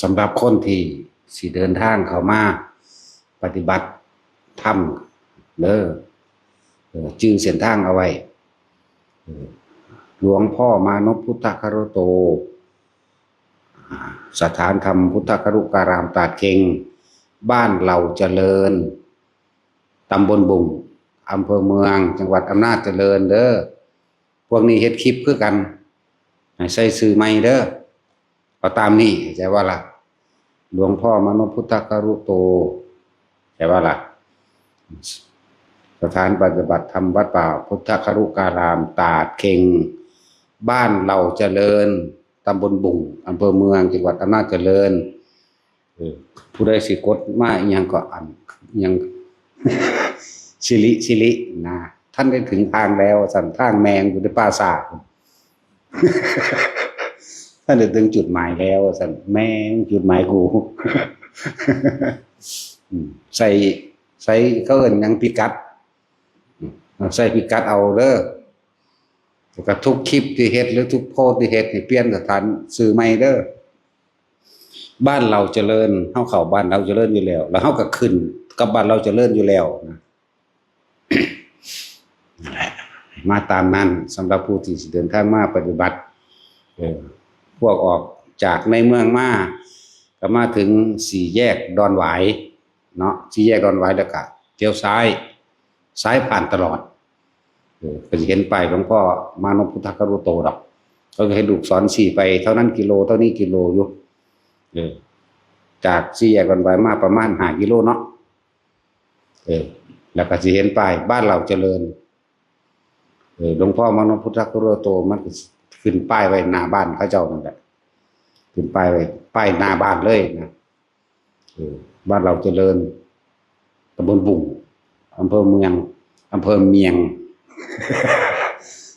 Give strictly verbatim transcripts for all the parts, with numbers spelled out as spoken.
สำหรับคนที่สิเดินทางเข้ามาปฏิบัติธรรมเด้อ เออ จื่อเส้นทางเอาไว้ เออ หลวงพ่อมานพพุทธครุโต อ่า สถานธรรมพุทธครุการามตาดเข็ง บ้านเหล่าเจริญ ตำบลบุง อำเภอเมือง จังหวัดอำนาจเจริญเด้อ พวกนี้เฮ็ดคลิปคือกัน ให้ใส่ชื่อใหม่เด้อ เอาตามนี้ เข้าใจว่าล่ะ หลวงพ่อมานพพุทธครุโต เข้าใจว่าล่ะ สถานปฏิบัติธรรมวัดป่าพุทธครุการาม ตาดเข็ง บ้านเหล่าเจริญ ตำบลบุง อำเภอเมือง จังหวัดอำนาจเจริญ เออ ผู้ใดสิกดมาอิหยังก็อัน อิหยัง สิริ สิรินะ ท่านได้ถึงทางแล้ว สันทางแมงอยู่ในป่าสา ท่านได้ถึงจุดหมายแล้ว สันแมงจุดหมายกู อืม ใส่ ใส่เขาเอิ้นหยัง พิกัด อืม ใส่พิกัดเอาเด้อ แล้วก็ทุกคลิปที่เฮ็ดหรือทุกโพสต์ที่เฮ็ดให้เปลี่ยนสถานชื่อใหม่เด้อ บ้านเหล่าเจริญ เฮาเข้าบ้านเหล่าเจริญอยู่แล้ว แล้วเฮาก็ขึ้นกับบ้านเหล่าเจริญอยู่แล้วนะ นั่นแหละ มาตามนั้น สำหรับผู้ที่สิเดินทางมาปฏิบัติ เออ พวกออกจากในเมืองมา ก็มาถึงสี่แยกดอนหวายเนาะ สี่แยกดอนหวายแล้วก็เลี้ยวซ้าย ซ้ายผ่านตลอด เออ ก็สิเห็นป้ายหลวงพ่อมานพพุทธครุโตดอก เขาก็ให้ลูกศรชี้ไป เท่านั้นกิโล เท่านี้กิโลอยู่ เออ จากสี่แยกดอนหวายมาประมาณห้ากิโลเนาะ เออ แล้วก็สิเห็นป้ายบ้านเหล่าเจริญ เออ หลวงพ่อมานพพุทธครุโต มันก็ขึ้นป้ายไว้หน้าบ้านเขาเจ้านั่นแหละ ขึ้นป้ายไว้ ป้ายหน้าบ้านเลยนะ เออ บ้านเหล่าเจริญ ตำบลบุง อำเภอเมือง อำเภอเมียง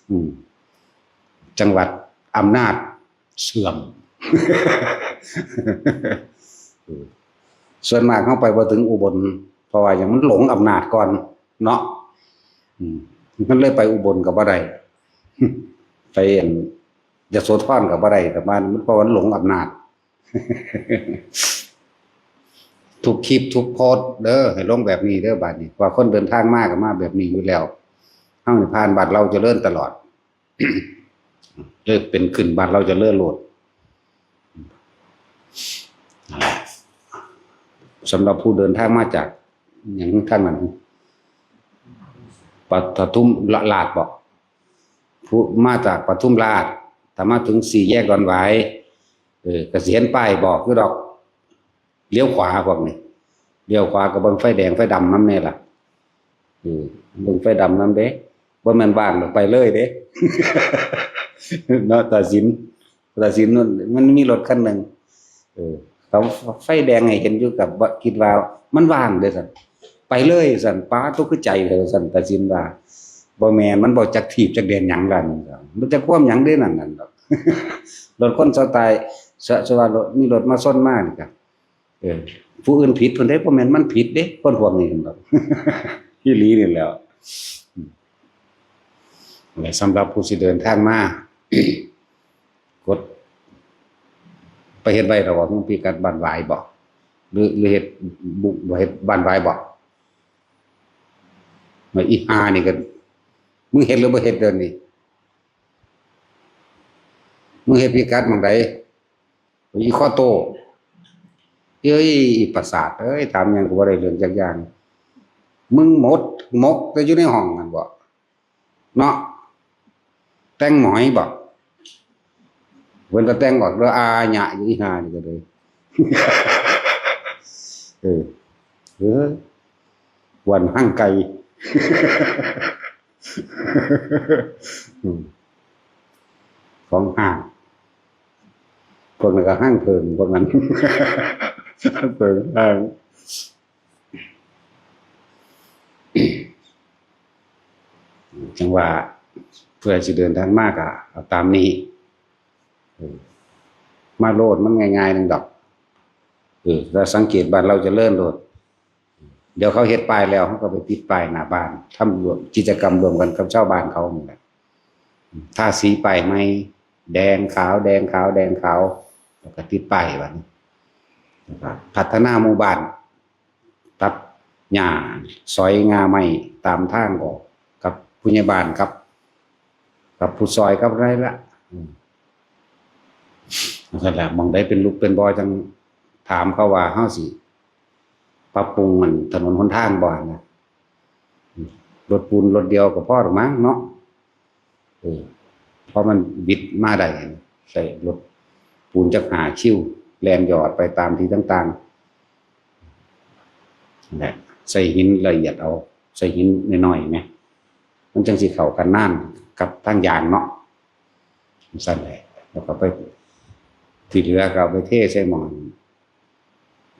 อืม จังหวัดอำนาจเสื่อม เออ ส่วนมากเฮาไปบ่ถึงอุบล เพราะว่าหยัง มันหลงอำนาจก่อนเนาะ อืม มันเลยไปอุบลก็บ่ได้ ไปอันยโสธรก็บ่ได้ แต่ว่ามันเพราะมันหลงอำนาจ ทุกคลิปทุกโพสต์เด้อ ให้ลงแบบนี้เด้อ บัดนี้ ว่าคนเดินทางมาก็มาแบบนี้อยู่แล้ว เฮานี่ผ่านบ้านเหล่าเจริญตลอด เลยเป็นขึ้นบ้านเหล่าเจริญโลด นั่นแหละ สำหรับผู้เดินทางมาจากหยังทางนั้น ปทุมราชบ่ ผู้มาจากปทุมราช ถ้ามาถึงสี่แยกดอนหวาย เออ ก็สิเห็นป้ายบอกอยู่ดอก เลี้ยวขวาพวกนี้ เลี้ยวขวาก็เบิ่งไฟแดงไฟดำนำแน่ล่ะ เออ เบิ่งไฟดำนำเด้ บ่แม่นว่างดอก ไปเลยเด้ เนาะ ตาสิน ตาสินนั่นมันมีรถคันหนึ่ง เออ เขาไฟแดงให้เห็นอยู่ ก็บ่คิดว่ามันว่างเด้ซั่น ไปเลยซั่น ป๊าด ตกคือใจเลยซั่น ตาสินว่า บ่แม่น มันบ่จักถีบจักแดนหยังล่ะนั่น มันจักความหยังเด้นั่น นั่นดอก รถคนเซาตาย สะ สะว่ารถ มีรถมาชนมานี่ก็ เออ ผู้อื่นผิดเพิ่นเด้ บ่แม่นมันผิดเด้ คนพวกนี้นั่นดอก อีหลีนี่แหล้ว อืม และสำหรับผู้สิเดินทางมา กด ไปเฮ็ดไว้แล้วบ่ มึงพิกัดบ้านหวายบ่ หรือ หรือเฮ็ดบุ บ่เฮ็ดบ้านหวายบ่ ว่าอีห่านี่ก็ มึงเฮ็ดหรือบ่เฮ็ดเดี๋ยวนี้ มึงเฮ็ดพิกัดหม่องใด อีข้อโต้ เอ้ย อีประสาทเอ้ย ถามหยังก็บ่ได้เรื่องจักอย่าง มึงหมด หมกแต่อยู่ในห้องนั่นบ่ เนาะ แต่งหมอยบ่ เพิ่นก็แต่งออกแล้ว อาหยะอยู่อีห่านี่ก็เลย เออ เออ วันหั่งไก่ อืม ของห้าง พวกนั้นก็หั่งเผิง พวกนั้น หั่งเผิงห้าง จังว่า เพื่อสิเดินทางมาก็เอาตามนี้ เออ มาโลด มันง่ายๆหนึ่งดอก เออ แล้วสังเกตบ้านเหล่าเจริญโลด เดี๋ยวเขาเฮ็ดป้ายแล้ว เขาก็ไปติดป้ายหน้าบ้าน ทำร่วมกิจกรรมร่วมกันกับชาวบ้านเขานี่แหละ ทาสีป้ายใหม่ แดงขาว แดงขาว แดงขาว แล้วก็ติดป้ายบัดนี้ แล้วก็พัฒนาหมู่บ้าน ตัดหญ้า สอยง่าไม้ตามทางออก กับผู้ใหญ่บ้าน กับ กับผู้ซอย กับอะไรละ อืม นั่นแหละ หม่องใดเป็นหลุมเป็นบ่อ จั่งถามเขาว่าเฮาสิปรับปรุงมันถนนหนทางบ่นะ รถปูนรถเดียวก็พอหรอกมั้งเนาะ เออ เพราะมันบิดมาได้ ใส่รถปูนจักห้าคิว แล่นหยอดไปตามที่ต่างๆ นั่นแหละ ใส่หินละเอียดเอา ใส่หินน้อยๆ ไหม มันจังสิเข้ากันนานกับทางยางเนาะ สั่นแหละ แล้วก็ไป ที่เหลือก็เอาไปเทใส่หม่อง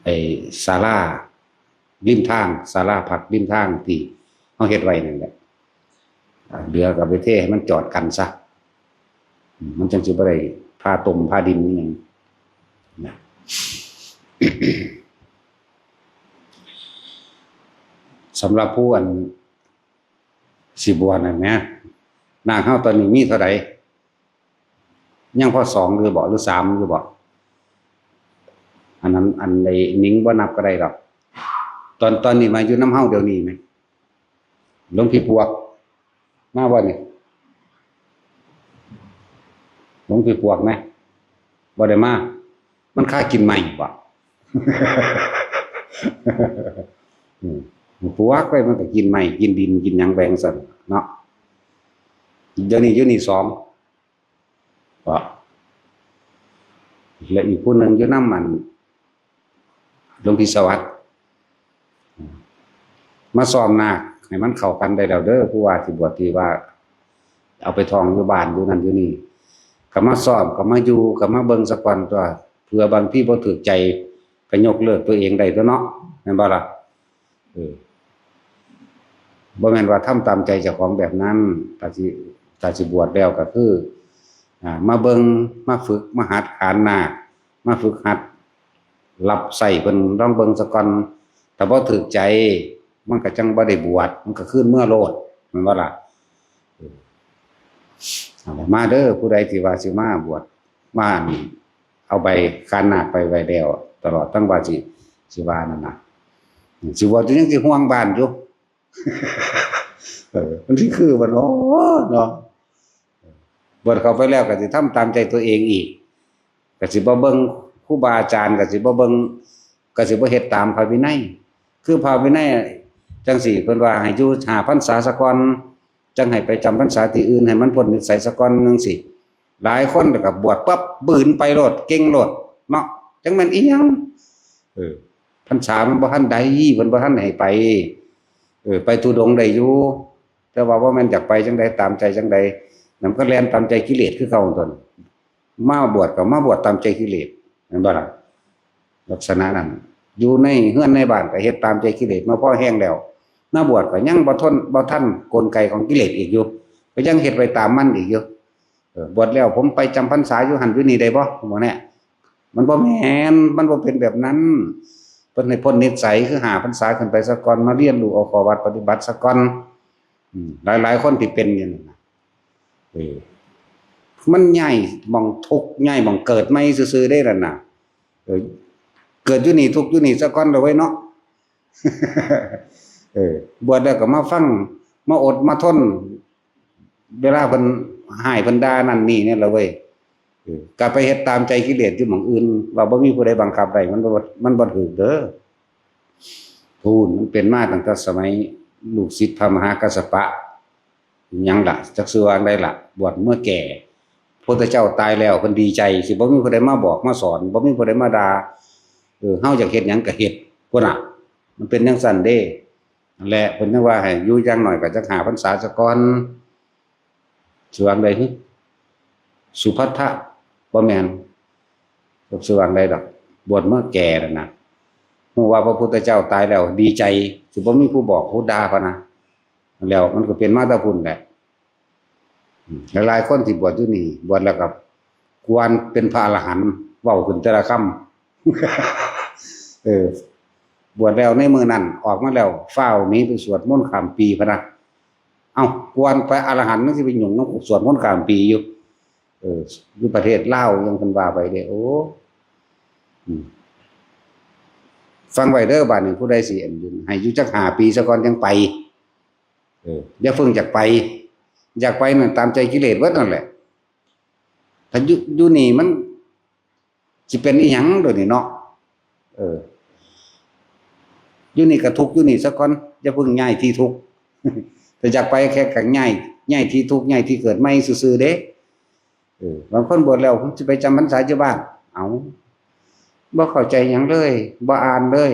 ไอ้ศาลาริมทาง ศาลาพักริมทางที่เฮาเฮ็ดไว้นั่นแหละ อ่า เหลือก็เอาไปเทให้มันจอดกันซะ อืม มันจังสิบ่ได้พาตมพาดินอิหยังนะ สำหรับผู้อันสิบวชนั่นแหม นาคเฮาตอนนี้มีเท่าใด ยังพอสองอยู่บ่ หรือสามอยู่บ่ อันนั้น อันใดหนิงบ่นับก็ได้ดอก ตอน ตอนนี้มาอยู่นำเฮาเดี๋ยวนี้ไหม หลวงพี่ปวก มาบ่นี่ หลวงพี่ปวกไหม บ่ได้มา มันคากินไม้บ่ อืม ปวกไปมันก็กินไม้ กินดิน กินหยังไปจั่งซั้นเนาะ เดี๋ยวนี้อยู่นี่สอง ก็ และอีกผู้หนึ่งอยู่นำอัน หลวงพี่สวัสดิ์ มาซ้อมนาคให้มันเข้ากันได้แล้วเด้อ ผู้ว่าที่บวชที่ว่า เอาไปท่องอยู่บ้านอยู่นั่นอยู่นี่ ก็มาซ้อม ก็มาอยู่ ก็มาเบิ่งซะก่อนตัว เผื่อบางทีบ่ถูกใจ ก็ยกเลิกตัวเองได้ตัวเนาะ แม่นบ่ล่ะ เออ บ่แม่นว่าทำตามใจเจ้าของแบบนั้น ถ้าสิ ถ้าสิบวชแล้วก็คือ อ่า มาเบิ่ง มาฝึก มาหัดขานนาค มาฝึกหัด รับใช้เพิ่นลองเบิ่งซะก่อน ถ้าบ่ถูกใจ มันก็จั่งบ่ได้บวช มันก็คืนเมือโลด แม่นบ่ล่ะ เออ เอาล่ะ มาเด้อ ผู้ใดที่ว่าสิมาบวช มานี่ เอาใบขานนาคไปไว้แล้ว ตลอดทั้งว่าสิ สิว่านั่นน่ะ สิบวชอยู่ยังสิห่วงบ้านอยู่ เออ มันสิคือบ่เนาะ เนาะ บวชเข้าไปแล้วก็สิทำตามใจตัวเองอีก ก็สิบ่เบิ่งครูบาอาจารย์ ก็สิบ่เบิ่ง ก็สิบ่เฮ็ดตามพระวินัย คือพระวินัยจั่งซี้ เพิ่นว่าให้อยู่ห้าพรรษาซะก่อน จั่งให้ไปจำพรรษาที่อื่น ให้มันพ้นนิสัยซะก่อนจั่งซี้ หลายคนก็บวชปั๊บ บืนไปโลด เก่งโลด เนาะ จั่งแม่นอีหยัง เออ พรรษามันบ่ทันได้ เพิ่นบ่ทันให้ไป เออ ไปธุดงค์ได้อยู่ แต่ว่าบ่แม่นอยากไปจั่งใด ตามใจจั่งใด นั่นก็แล่นตามใจกิเลสคือเก่าตัน มาบวชก็มาบวชตามใจกิเลส แม่นบ่ล่ะ ลักษณะนั้น อยู่ในเฮือนในบ้านก็เฮ็ดตามใจกิเลสมาพอแฮงแล้ว มาบวชก็ยังบ่ทน บ่ทันกลไกของกิเลสอีกอยู่ ก็ยังเฮ็ดไปตามมันอีกอยู่ เออ บวชแล้วผมไปจำพรรษาอยู่หั่นอยู่นี่ได้บ่ บ่แน่ มันบ่แม่น มันบ่เป็นแบบนั้น เพิ่นให้พ้นนิสัยคือห้าพรรษาขึ้นไปซะก่อน มาเรียนรู้เอาข้อวัดปฏิบัติซะก่อน อืม หลายๆคนที่เป็นอยู่นั่นน่ะ เออ มันย้ายหม่องทุกข์ ย้ายหม่องเกิดใหม่ซื่อๆเด้นั่นน่ะ เออ เกิดอยู่นี่ทุกข์อยู่นี่ซะก่อนละเว้ยเนาะ เออ บวชแล้วก็มาฟัง มาอดมาทน เวลาเพิ่นฮ้ายเพิ่นด่านั่นนี่เนี่ยละเว้ย เออ ก็ไปเฮ็ดตามใจกิเลสอยู่หม่องอื่น ว่าบ่มีผู้ใดบังคับได้ มันบ่ มันบ่ถูกเด้อ พู้น มันเป็นมาตั้งแต่สมัยลูกศิษย์พระมหากัสสปะ หยังล่ะ จักสิว่าจั่งใดล่ะ บวชเมื่อแก่ พระพุทธเจ้าตายแล้ว เพิ่นดีใจ สิบ่มีผู้ใดมาบอกมาสอน บ่มีผู้ใดมาด่า เออ เฮาอยากเฮ็ดหยังก็เฮ็ด พุ้นน่ะ มันเป็นจั่งซั้นเด้ นั่นแหละ เพิ่นยังว่าให้อยู่อย่างน้อยก็จักห้าพรรษาซะก่อน สิว่าจั่งใดหึ สุภัททะ บ่แม่น สิว่าจั่งใดดอก บวชเมื่อแก่นั่นน่ะ ฮู้ว่าพระพุทธเจ้าตายแล้ว ดีใจ สิบ่มีผู้บอกผู้ด่าพะนะ แล้วมันก็เป็นมาแต่พุ้นแหละ อืม หลายๆคนที่บวชอยู่นี่ บวชแล้วก็กวนเป็นพระอรหันต์ เว้าขึ้นแต่ละคำ เออ บวชแล้วในมื้อนั้น ออกมาแล้ว ฟ้าวหนีไปสวดมนต์ข้ามปีพะนะ เอ้า กวนไปอรหันต์ มันสิไปหยุ่งนำสวดมนต์ข้ามปีอยู่ เออ อยู่ประเทศลาวยังเพิ่นว่าไปเด้ โอ้ ฟังไว้เด้อ บาดนี้ผู้ใดสิอันอยู่ ให้อยู่จักห้าปีซะก่อนจังไป เออ อย่าเพิ่งอยากไป อยากไปนั่นตามใจกิเลสเบิดนั่นแหละ ถ้าอยู่ อยู่นี่มันสิเป็นอีหยังโดยนี่เนาะ เออ อยู่นี่ก็ทุกข์อยู่นี่ซะก่อน อย่าเพิ่งย้ายที่ทุกข์ ถ้าอยากไปแค่ก็ย้าย ย้ายที่ทุกข์ ย้ายที่เกิดใหม่ซื่อๆเด้ เออ บางคนบวชแล้ว "ผมสิไปจำพรรษาอยู่บ้าน" เอ้า บ่เข้าใจหยังเลย บ่อ่านเลย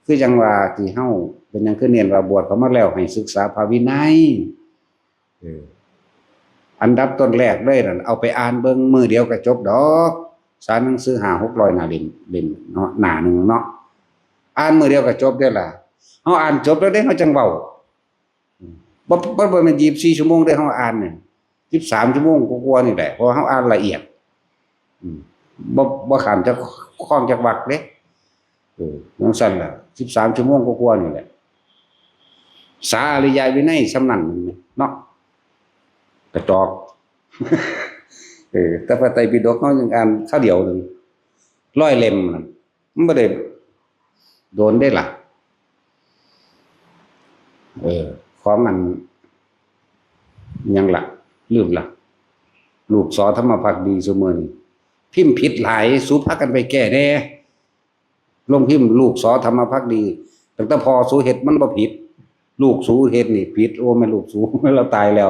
คือจั่งว่าที่เฮาเป็นหยังคือเน้นว่าบวชเข้ามาแล้วให้ศึกษาพระวินัย เออ อันดับต้นแรกเลยนั่น เอาไปอ่านเบิ่งมื้อเดียวก็จบดอก สารหนังสือห้าหกร้อยหน้าเล่ม เล่มเนาะ หน้าหนึ่งเนาะ อ่านมื้อเดียวก็จบเด้อล่ะ เฮาอ่านจบแล้วเด้ เฮาจั่งเว้า บ่ บ่ บ่แม่นยี่สิบสี่ชั่วโมงเด้ เฮาอ่านเนี่ย สิบสามชั่วโมงกว่าๆนี่แหละ เพราะว่าเฮาอ่านละเอียด อืม บ่ บ่ข้ามจักข้องจักวรรคเด้ เออ จั่งซั้นล่ะ สิบสามชั่วโมงกว่าๆนี่แหละ สาอริยวินัยส่ำนั้นเนาะ กระจอก เออ แต่พระไตรปิฎกเฮายังอ่านคราวเดียวหนึ่ง ร้อยเล่มนั่น มันบ่ได้โดนได้ล่ะ เออ ของอัน หยังล่ะ ลืมล่ะ ลูกสอธรรมภักดีซุมื้อนี้ พิมพ์ผิดหลาย สูพากันไปแก้แหน่ ลงพิมพ์ลูกสอธรรมภักดี ตั้งแต่พ่อสูเฮ็ดมันบ่ผิด ลูกสูเฮ็ดนี่ผิด โอ้ แม่นลูกสู เราตายแล้ว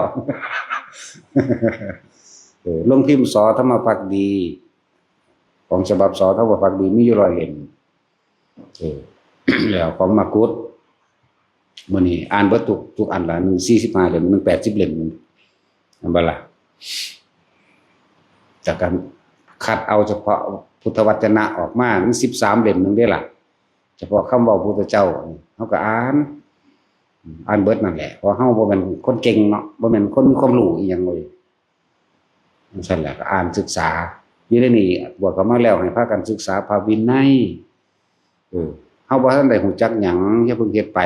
เออ ลงพิมพ์สอธรรมภักดี ของฉบับสอธรรมภักดีมีอยู่ร้อยเล่ม เออ แล้วของมากุฏ มื้อนี้อ่านเบิดทุก ทุกอันละ หนึ่งสี่สิบห้าเล่ม หนึ่งแปดสิบเล่ม แม่นบ่ล่ะ จากการคัดเอาเฉพาะพุทธวจนะออกมา มันสิบสามเล่มหนึ่งเด้ล่ะ เฉพาะคำเว้าพุทธเจ้า เฮาก็อ่าน อ่านเบิดนั่นแหละ เพราะเฮาบ่แม่นคนเก่งเนาะ บ่แม่นคนมีความรู้อีหยังเลย จั่งซั้นแหละ ก็อ่านศึกษา อยู่ในนี้ บวชเข้ามาแล้ว ให้พากันศึกษาพระวินัย เออ เฮาบ่ทันได้รู้จักหยัง อย่าเพิ่งเฮ็ดไป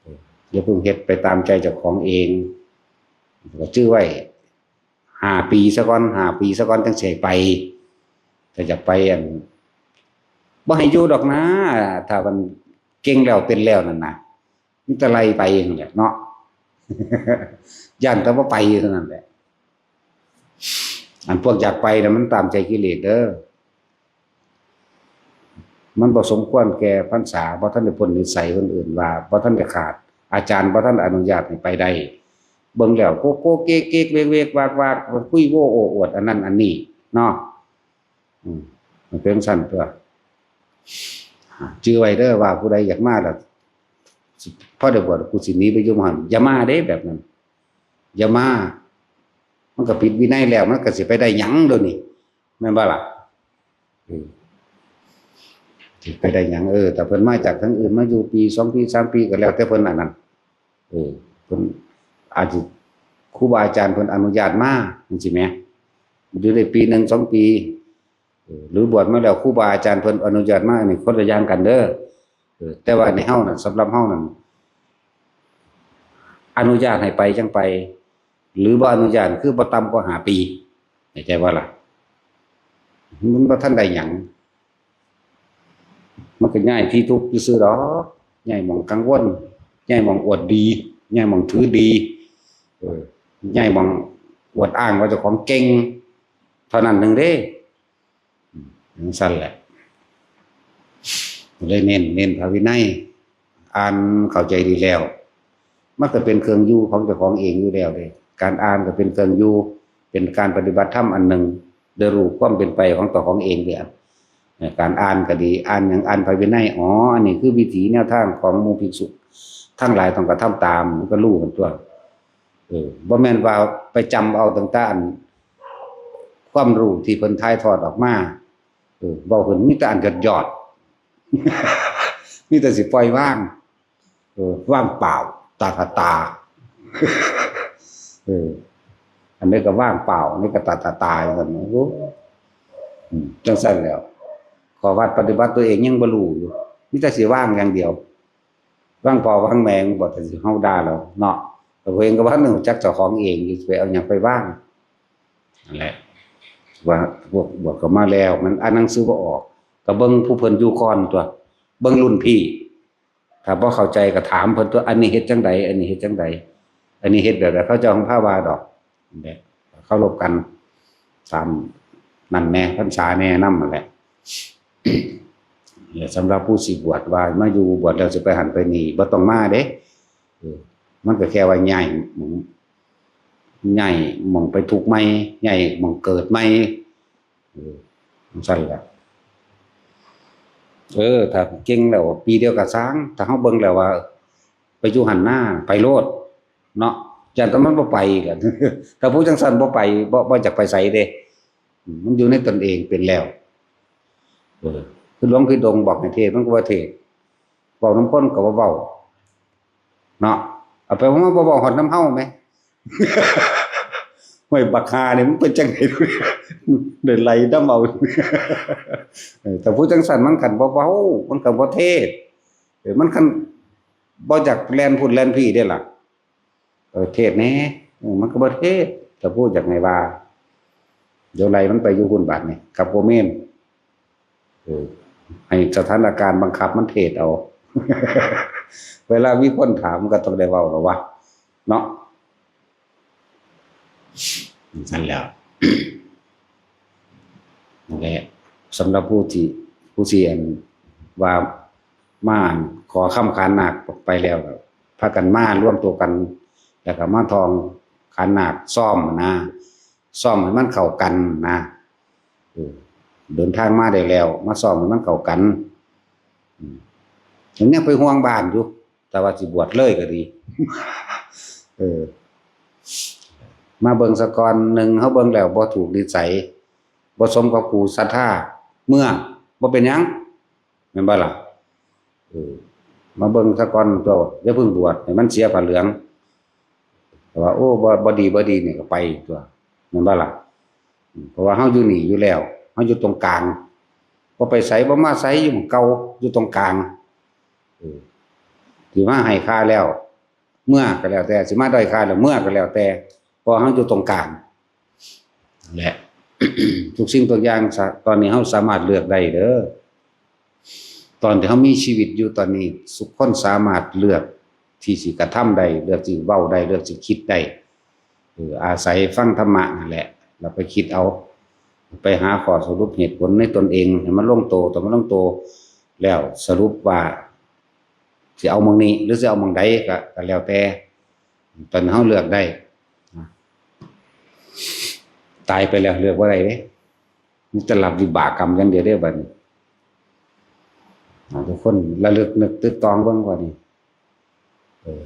เออ อย่าเพิ่งเฮ็ดไปตามใจเจ้าของเอง ก็จื้อไว้ ห้าปีซะก่อน ห้าปีซะก่อน จั่งสิไป ถ้าอยากไป อัน บ่ให้อยู่ดอกนะ ถ้ามันเก่งแล้วเป็นแล้วนั่นนะ มีแต่ไล่ไปนั่นแหละเนาะ ย้านแต่บ่ไปเท่านั้นแหละ อันพวกอยากไปน่ะ มันตามใจกิเลสเด้อ มันบ่สมควรแก่พรรษา บ่ทันได้พ้นนิสัยคนอื่นว่า บ่ทันได้ขาด อาจารย์บ่ทันอนุญาตให้ไปได้ เบิ่งแล้วโกโก้เก๊กๆ เวกๆ วากๆ คุยโว้โอ้อวดอันนั้นอันนี้เนาะ อืม มันเป็นจั่งซั้นตั๊ว จื่อไว้เด้อว่าผู้ใดอยากมาล่ะ พอได้บวชกูสิหนีไปอยู่หม้องหั้น อย่ามาเด้แบบนั้น อย่ามา มันก็ผิดวินัยแล้ว มันก็สิไปได้หยังเดี๋ยวนี้ แม่นบ่ล่ะ เออ สิไปได้หยัง เออ ถ้าเพิ่นมาจากทางอื่น มาอยู่ปีสองปีสามปีก็แล้วแต่เพิ่นอันนั้น เออ เพิ่นอาจสิ ครูบาอาจารย์เพิ่นอนุญาตมาจั่งซี้แหม อยู่ได้ปีหนึ่งสองปี เออ หรือบวชมาแล้วครูบาอาจารย์เพิ่นอนุญาตมา อันนี้คนละอย่างกันเด้อ เออ แต่ว่าในเฮานั่น สำหรับเฮานั่น อนุญาตให้ไปจั่งไป หรือบ่อนุญาตคือบ่ต่ำกว่าห้าปี เข้าใจบ่ล่ะ มันบ่ทันได้หยัง มันก็ย้ายที่ทุกข์ซื่อๆดอก ย้ายหม่องกังวล ย้ายหม่องอวดดี ย้ายหม่องถือดี เออ ย้ายหม่องอวดอ้างว่าเจ้าของเก่ง เท่านั้นหนึ่งเด้ อืม จั่งซั้นแหละ เลยเน้น เน้นพระวินัย อ่านเข้าใจดีแล้ว มันก็เป็นเครื่องอยู่ของเจ้าของเองอยู่แล้วเด้ การอ่านก็เป็นเครื่องอยู่ เป็นการปฏิบัติธรรมอันหนึ่ง ได้รู้ความเป็นไปของเจ้าของเองเด้ เอ่อ การอ่านก็ดี อ่านหยัง อ่านพระวินัย อ๋อ อันนี้คือวิถีแนวทางของหมู่ภิกษุทั้งหลายต้องกระทำตาม มันก็รู้กันตั๊ว เออ บ่แม่นว่าไปจำเอาตั้งแต่อัน ความรู้ที่เพิ่นถ่ายทอดออกมา เออ เว้าเพิ่นมีแต่อันยอดๆ มีแต่สิปล่อยวาง เออ ว่างเปล่า ตาตาตา เออ อันนี้ก็ว่างเปล่า อันนี้ก็ตาตาตา จั่งซั้น โอ้ อืม จั่งซั้นแล้ว ข้อวัดปฏิบัติตัวเองยังบ่รู้อยู่ มีแต่สิว่างอย่างเดียว ว่างพ่อว่างแม่บ่ แต่สิเฮาด่าแล้วเนาะ แต่ตัวเองก็บ่ทันรู้จักเจ้าของเอง สิไปเอาหยังไปว่าง นั่นแหละ ว่าพวกบวชเข้ามาแล้ว มันอ่านหนังสือบ่ออก ก็เบิ่งผู้เพิ่นอยู่ก่อนตัว เบิ่งรุ่นพี่ ถ้าบ่เข้าใจก็ถามเพิ่นตัว อันนี้เฮ็ดจั่งใด อันนี้เฮ็ดจั่งใด อันนี้เฮ็ดแบบใด เขาเจ้าของพาว่าดอก แบบเคารพกัน ตามนั่นแน่ พรรษาแน่นำนั่นแหละ และสำหรับผู้สิบวชว่ามาอยู่บวชแล้วสิไปหั้นไปนี่ บ่ต้องมาเด้ เออ มันก็แค่ว่าย้ายหม่อง ย้ายหม่องไปทุกข์ใหม่ ย้ายหม่องเกิดใหม่ เออ จั่งซั้นล่ะ เออ ถ้าเก่งแล้วปีเดียวก็ซ่าง ถ้าเฮาเบิ่งแล้วว่า ไปอยู่หั้นนา ไปโลดเนาะ ย้านแต่มันบ่ไปกัน ถ้าผู้จั่งซั้นบ่ไป บ่ บ่อยากไปไสเด้ อืม มันอยู่ในตนเองเป็นแล้ว เออ คือหลวงพี่ดงบอกให้เทศน์ มันก็บ่เทศน์ เว้านำคนก็บ่เว้า เนาะ เอาไปเว้ามาบ่เว้าฮอดนำเฮาแหม ห้วยบักห่านี่มันเป็นจั่งใด ได้ไล่นำเอา เออ แต่ผู้จั่งซั้นมันคันบ่เว้า มันก็บ่เทศน์ เออ มันคันบ่อยากแล่นพุ้นแล่นพี้เด้ล่ะ เออ เทศน์แหน่ เออ มันก็บ่เทศน์ แต่ผู้อยากให้ว่า เดี๋ยวไล่มันไปอยู่พุ้นบาดนี่ กับโกเมน เออ ให้สถานการณ์บังคับมันเทศน์เอา เวลามีคนถามมันก็ต้องได้เว้าแล้ววะ เนาะ นั่นแหล้ว นั่นแหละ สำหรับผู้ที่ ผู้ที่อันว่ามาขอคำขานนาคไปแล้ว พากันมารวมตัวกัน แล้วก็มาท่องขานนาค ซ้อมนะ ซ้อมให้มันเข้ากันนะ เออ เดินทางมาได้แล้ว มาซ้อมให้มันเข้ากัน อืม ยัง ยังไปห่วงบ้านอยู่ แต่ว่าสิบวชเลยก็ดี เออ มาเบิ่งซะก่อน หนึ่ง เฮาเบิ่งแล้วบ่ถูกนิสัย บ่สมกับครูศรัทธา เมือ บ่เป็นหยัง แม่นบ่ล่ะ เออ มาเบิ่งซะก่อนตัว อย่าเพิ่งบวชให้มันเสียผ้าเหลือง แต่ว่า โอ้ บ่ บ่ดี บ่ดีนี่ก็ไปตัว แม่นบ่ล่ะ อืม เพราะว่าเฮาอยู่นี่อยู่แล้ว เฮาอยู่ตรงกลาง บ่ไปไส บ่มาไส อยู่หม่องเก่า อยู่ตรงกลาง เออ สิมาให้ค่าแล้ว เมือก็แล้วแต่ สิมาด้อยค่าแล้ว เมือก็แล้วแต่ เพราะเฮาอยู่ตรงกลาง และ ทุกสิ่งทุกอย่างสะ ตอนนี้เฮาสามารถเลือกได้เด้อ ตอนที่เฮามีชีวิตอยู่ตอนนี้ ทุกคนสามารถเลือกที่สิกระทำได้ เลือกสิเว้าได้ เลือกสิคิดได้ เออ อาศัยฟังธรรมะนั่นแหละ แล้วไปคิดเอา ไปหาข้อสรุปเหตุผลในตนเอง ให้มันลงโต แต่มันลงโต แล้วสรุปว่า สิเอาหม่องนี้ หรือสิเอาหม่องใดก็ ก็แล้วแต่ ตอนเฮาเลือกได้ ตายไปแล้วเลือกบ่ได้เด้ มีแต่รับวิบากกรรมอย่างเดียวเด้บัดนี้ อ่า ทุกคนระลึกนึกตึกตองเบิ่งว่านี่ เออ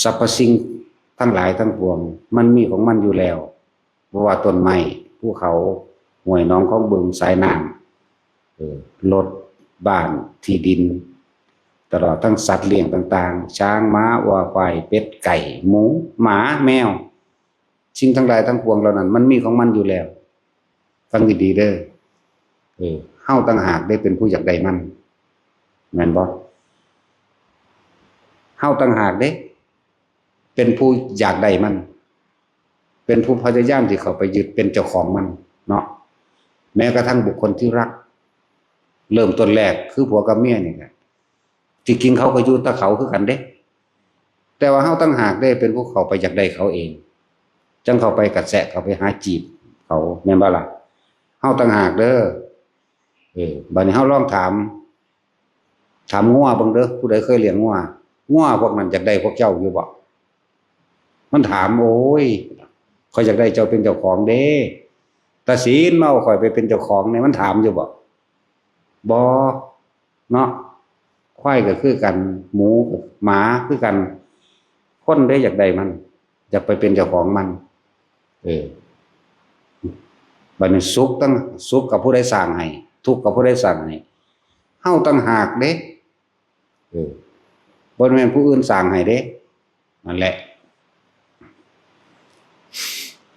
สรรพสิ่งทั้งหลายทั้งปวง มันมีของมันอยู่แล้ว บ่ว่าต้นไม้ ภูเขา ห้วยหนอง คลองบึง สายน้ำ เออ รถ บ้าน ที่ดิน ตลอดทั้งสัตว์เลี้ยงต่างๆ ช้าง ม้า วัว ควาย เป็ด ไก่ หมู หมา แมว สิ่งทั้งหลายทั้งปวงเหล่านั้น มันมีของมันอยู่แล้ว ฟังดีๆเด้อ เออ เฮาต่างหากได้เป็นผู้อยากได้มัน แม่นบ่ เฮาต่างหากเด้ เป็นผู้อยากได้มัน เป็นผู้พยายามที่เข้าไปยึดเป็นเจ้าของมันเนาะ แม้กระทั่งบุคคลที่รัก เริ่มต้นแรกคือผัวกับเมียนี่แหละ ที่จริงเขาก็อยู่แต่เขาคือกันเด้ แต่ว่าเฮาต่างหากเด้เป็นผู้เข้าไปอยากได้เขาเอง จั่งเข้าไปกระแสะ เข้าไปหาจีบเขา แม่นบ่ล่ะ เฮาต่างหากเด้อ เออ บัดนี้เฮาลองถาม ถามงัวเบิ่งเด้อ ผู้ใดเคยเลี้ยงงัว งัวพวกนั้นอยากได้พวกเจ้าอยู่บ่ มันถาม โอ้ย ข้อยอยากได้เจ้าเป็นเจ้าของเด้ ตาศีลมาเอาข้อยไปเป็นเจ้าของเนี่ย มันถามอยู่บ่ บ่ เนาะ ควายก็คือกัน หมู หมาคือกัน คนเด้อยากได้มัน อยากไปเป็นเจ้าของมัน เออ บัดนี้สุขต่าง สุขกับผู้ใดสร้างให้ ทุกข์กับผู้ใดสร้างให้ เฮาต่างหากเด้ เออ บ่แม่นผู้อื่นสร้างให้เด้ นั่นแหละ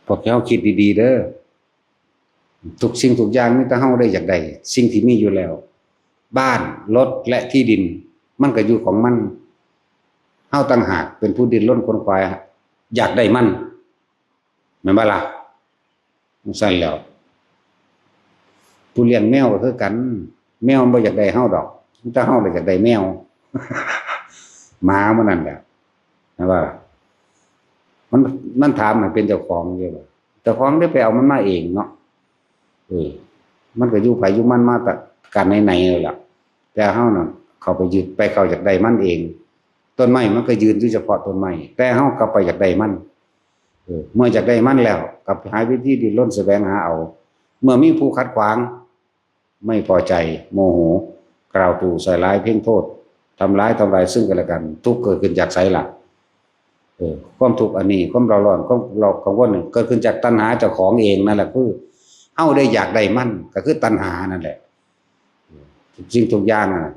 พวกเฮาคิดดีๆเด้อ ทุกสิ่งทุกอย่างมีแต่เฮาได้อยากได้ สิ่งที่มีอยู่แล้ว บ้าน รถ และที่ดิน มันก็อยู่ของมัน เฮาต่างหากเป็นผู้ดิ้นรนขวนขวาย อยากได้มัน แม่นบ่ล่ะ จั่งซั้นแหล้ว ผู้เลี้ยงแมวก็คือกัน แมวมันบ่อยากได้เฮาดอก แต่เฮาน่ะอยากได้แมว หมามันนั่นแหละ นะว่า มัน มันถามให้เป็นเจ้าของอยู่ว่า เจ้าของได้ไปเอามันมาเองเนาะ เออ มันก็อยู่ไผอยู่มันมาแต่กันไหนๆนั่นแหละ แต่เฮานั่นเข้าไปยึด ไปเข้าอยากได้มันเอง ต้นไม้มันก็ยืนอยู่เฉพาะต้นไม้ แต่เฮากลับไปอยากได้มัน เออ เมื่ออยากได้มันแล้ว กลับหาวิธีดิ้นรนแสวงหาเอา เมื่อมีผู้ขัดขวาง ไม่พอใจ โมโห กล่าวตู่ใส่ร้ายเพ่งโทษ ทำร้ายทำลายซึ่งกันและกัน ทุกข์เกิดขึ้นจากไสล่ะ เออ ความทุกข์อันนี้ ความเร่าร้อน ความเรากังวลนี่ เกิดขึ้นจากตัณหาเจ้าของเองนั่นแหละ คือเฮาได้อยากได้มัน ก็คือตัณหานั่นแหละ สิ่งทุกอย่างนั่นน่ะ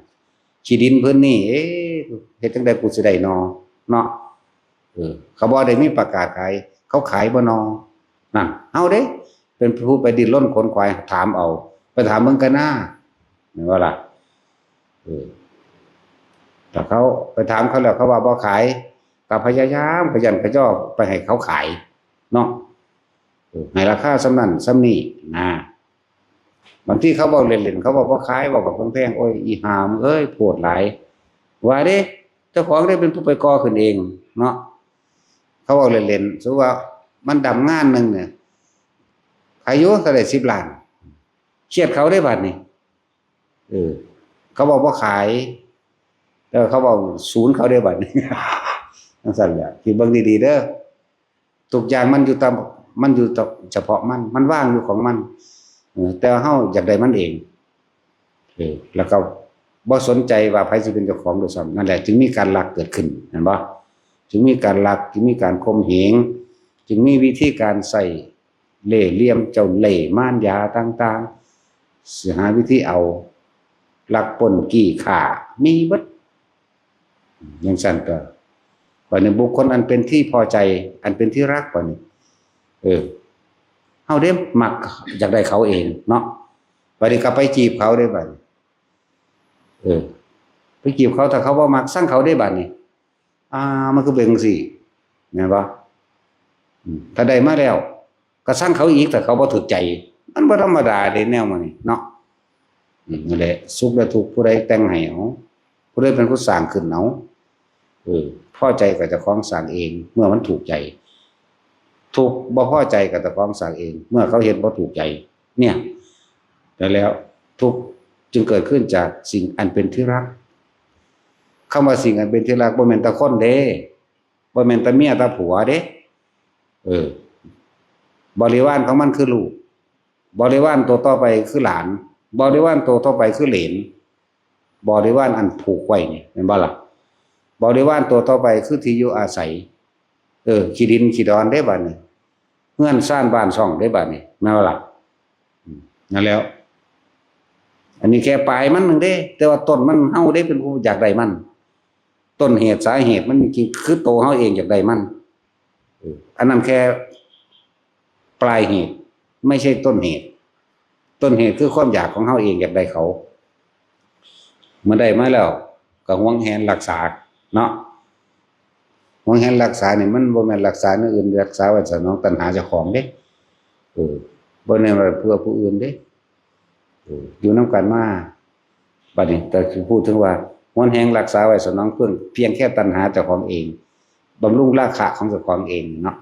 ขี้ดินพื้นนี่ เอ๊ะ เฮ็ดจั่งใดกูสิได้นอ เนาะ เออ เขาบ่ได้มีประกาศขาย เขาขายบ่นอ นั่น เฮาเด้ เป็นผู้ไปดิ้นรนขนขวายถามเอา ไปถามเบิ่งกะนา แม่นบ่ล่ะ เออ ถ้าเขาไปถามเขาแล้ว เขาว่าบ่ขาย ก็พยายามขยันขยอไปให้เขาขาย เนาะ เออ ให้ราคาส่ำนั้นส่ำนี้นะ บางทีเขาเว้าเล่นๆ เขาบอกบ่ขาย เว้าแบบแพงๆ โอ้ย อีห่ามึงเอ้ย โพดหลาย ว่าเด้ เจ้าของได้เป็นผู้ไปก่อขึ้นเองเนาะ เขาเว้าเล่นๆ สมมุติว่ามันดำงานหนึ่งเนี่ย ขายอยู่เท่าใด สิบล้าน เครียดเขาได้บัดนี้ เออ เขาบอกบ่ขาย แล้วเขาบอกศูนย์เขาได้บัดนี้ จั่งซั้นแหละ คิดเบิ่งดีๆ เด้อ ทุกอย่างมันอยู่ตาม มันอยู่เฉพาะมัน มันว่างอยู่ของมัน เออ แต่ว่าเฮาอยากได้มันเอง เออ แล้วก็บ่สนใจว่าไผสิเป็นเจ้าของด้วยซ้ำ นั่นแหละ จึงมีการลักเกิดขึ้น เห็นบ่ จึงมีการลัก จึงมีการข่มเหง จึงมีวิธีการใช้เล่ห์เหลี่ยมเจ้าเล่ห์มารยาต่างๆ สิหาวิธีเอา ลักปล้นจี้ฆ่า มีเบิด จั่งซั้นก็ บัดนี้บุคคลอันเป็นที่พอใจ อันเป็นที่รัก บัดนี้ เออ เฮาเด้มักอยากได้เขาเองเนาะ บัดนี้ก็ไปจีบเขาเด้บัดนี้ เออ ไปจีบเขา ถ้าเขาบ่มัก ซังเขาเด้บัดนี้ อ่า มันคือเป็นจั่งซี้ แม่นบ่ อืม ถ้าได้มาแล้ว ก็ซังเขาอีก ถ้าเขาบ่ถูกใจ มันบ่ธรรมดาเด้แนวหมู่นี้เนาะ อืม นั่นแหละ สุขและทุกข์ผู้ใดแต่งให้เอา ผู้ใดเป็นผู้สร้างขึ้นเอา เออ พอใจก็เจ้าของสร้างเอง เมื่อมันถูกใจ ทุกข์บ่พอใจก็เจ้าของสร้างเอง เมื่อเขาเฮ็ดบ่ถูกใจ เนี่ย แล้วทุกข์จึงเกิดขึ้นจากสิ่งอันเป็นที่รัก คำว่าสิ่งอันเป็นที่รักบ่แม่นแต่คนเด้ บ่แม่นแต่เมียแต่ผัวเด้ เออ บริวารของมันคือลูก บริวารตัวต่อไปคือหลาน บริวารตัวต่อไปคือเหลน บริวารอันผูกไว้นี่ แม่นบ่ล่ะ บริวารตัวต่อไปคือที่อยู่อาศัย เออ ขี้ดินขี้ดอนเด้บัดนี้ เฮือนซานบ้านช่องเด้บัดนี้ แม่นบ่ล่ะ อืม นั่นแหล้ว อันนี้แค่ปลายมันหนึ่งเด้ แต่ว่าต้นมันเฮาเด้เป็นผู้อยากได้มัน ต้นเหตุสาเหตุมันจริงๆ คือตัวเฮาเองอยากได้มัน เออ อันนั้นแค่ปลายเหตุ ไม่ใช่ต้นเหตุ ต้นเหตุคือความอยากของเฮาเองอยากได้เขา เมื่อได้มาแล้วก็หวงแหนรักษาเนาะ หวงแหนรักษานี่มันบ่แม่นรักษาแนวอื่น รักษาไว้สนองตัณหาเจ้าของเด้ เออ บ่แม่นว่าเพื่อผู้อื่นเด้ เออ อยู่นำกันมา บัดนี้ แต่สิพูดถึงว่าหวงแหนรักษาไว้สนองเพียง เพียงแค่ตัณหาเจ้าของเอง บำรุงราคะของเจ้าของเองเนาะ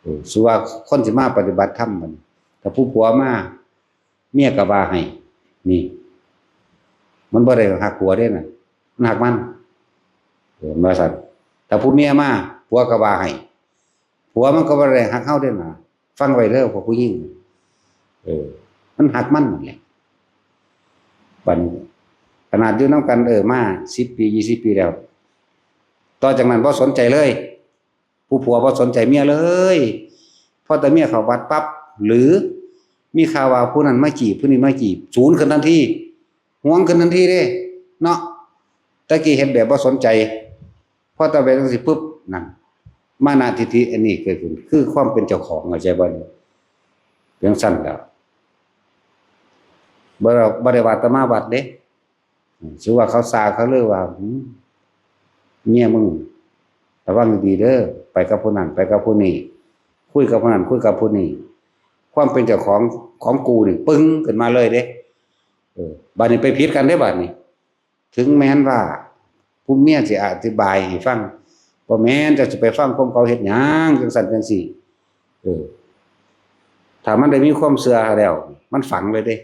เออ สมมุติว่าคนสิมาปฏิบัติธรรมบัดนี้ ถ้าผู้ผัวมา เมียก็ว่าให้ นี่ มันบ่ได้ฮักผัวเด้น่ะ มันฮักมัน เออ ว่าซั่น ถ้าผู้เมียมา ผัวก็ว่าให้ ผัวมันก็บ่ได้ฮักเฮาเด้น่ะ ฟังไว้เด้อพวกผู้หญิง เออ มันฮักมันนั่นแหละ บัดนี้ ขนาดอยู่นำกัน เออ มาสิบปี ยี่สิบปีแล้ว ต่อจากนั้นบ่สนใจเลย ผู้ผัวบ่สนใจเมียเลย พอแต่เมียเข้าวัดปั๊บ หรือมีข่าวว่าผู้นั้นมาจีบ ผู้นี้มาจีบ สูนขึ้นทันที หวงขึ้นทันทีเด้ เนาะ แต่กี้เฮ็ดแบบบ่สนใจ พอแต่ไปจั่งซี้ปุ๊บ นั่น มานะทิฏฐิอันนี้เกิดขึ้น คือความเป็นเจ้าของ เข้าใจบ่นี่ เป็นจั่งซั้นแหล้ว บ่ได้ บ่ได้ว่าแต่มาวัดเด้ อืม ถือว่าเขาซาเขาเลยว่า อืม เมียมึง ระวังดีๆ เด้อ ไปกับผู้นั้น ไปกับผู้นี้ คุยกับผู้นั้น คุยกับผู้นี้ ความเป็นเจ้าของของกูนี่ปึ้งขึ้นมาเลยเด้ เออ บัดนี้ไปผิดกันได้บัดนี้ ถึงแม้นว่าผู้เมียสิอธิบายให้ฟัง บ่แม่น เจ้าสิไปฟังความเขาเฮ็ดหยัง จังซั่นจังซี่ เออ ถ้ามันได้มีความเชื่อแล้ว มันฝังเลยเด้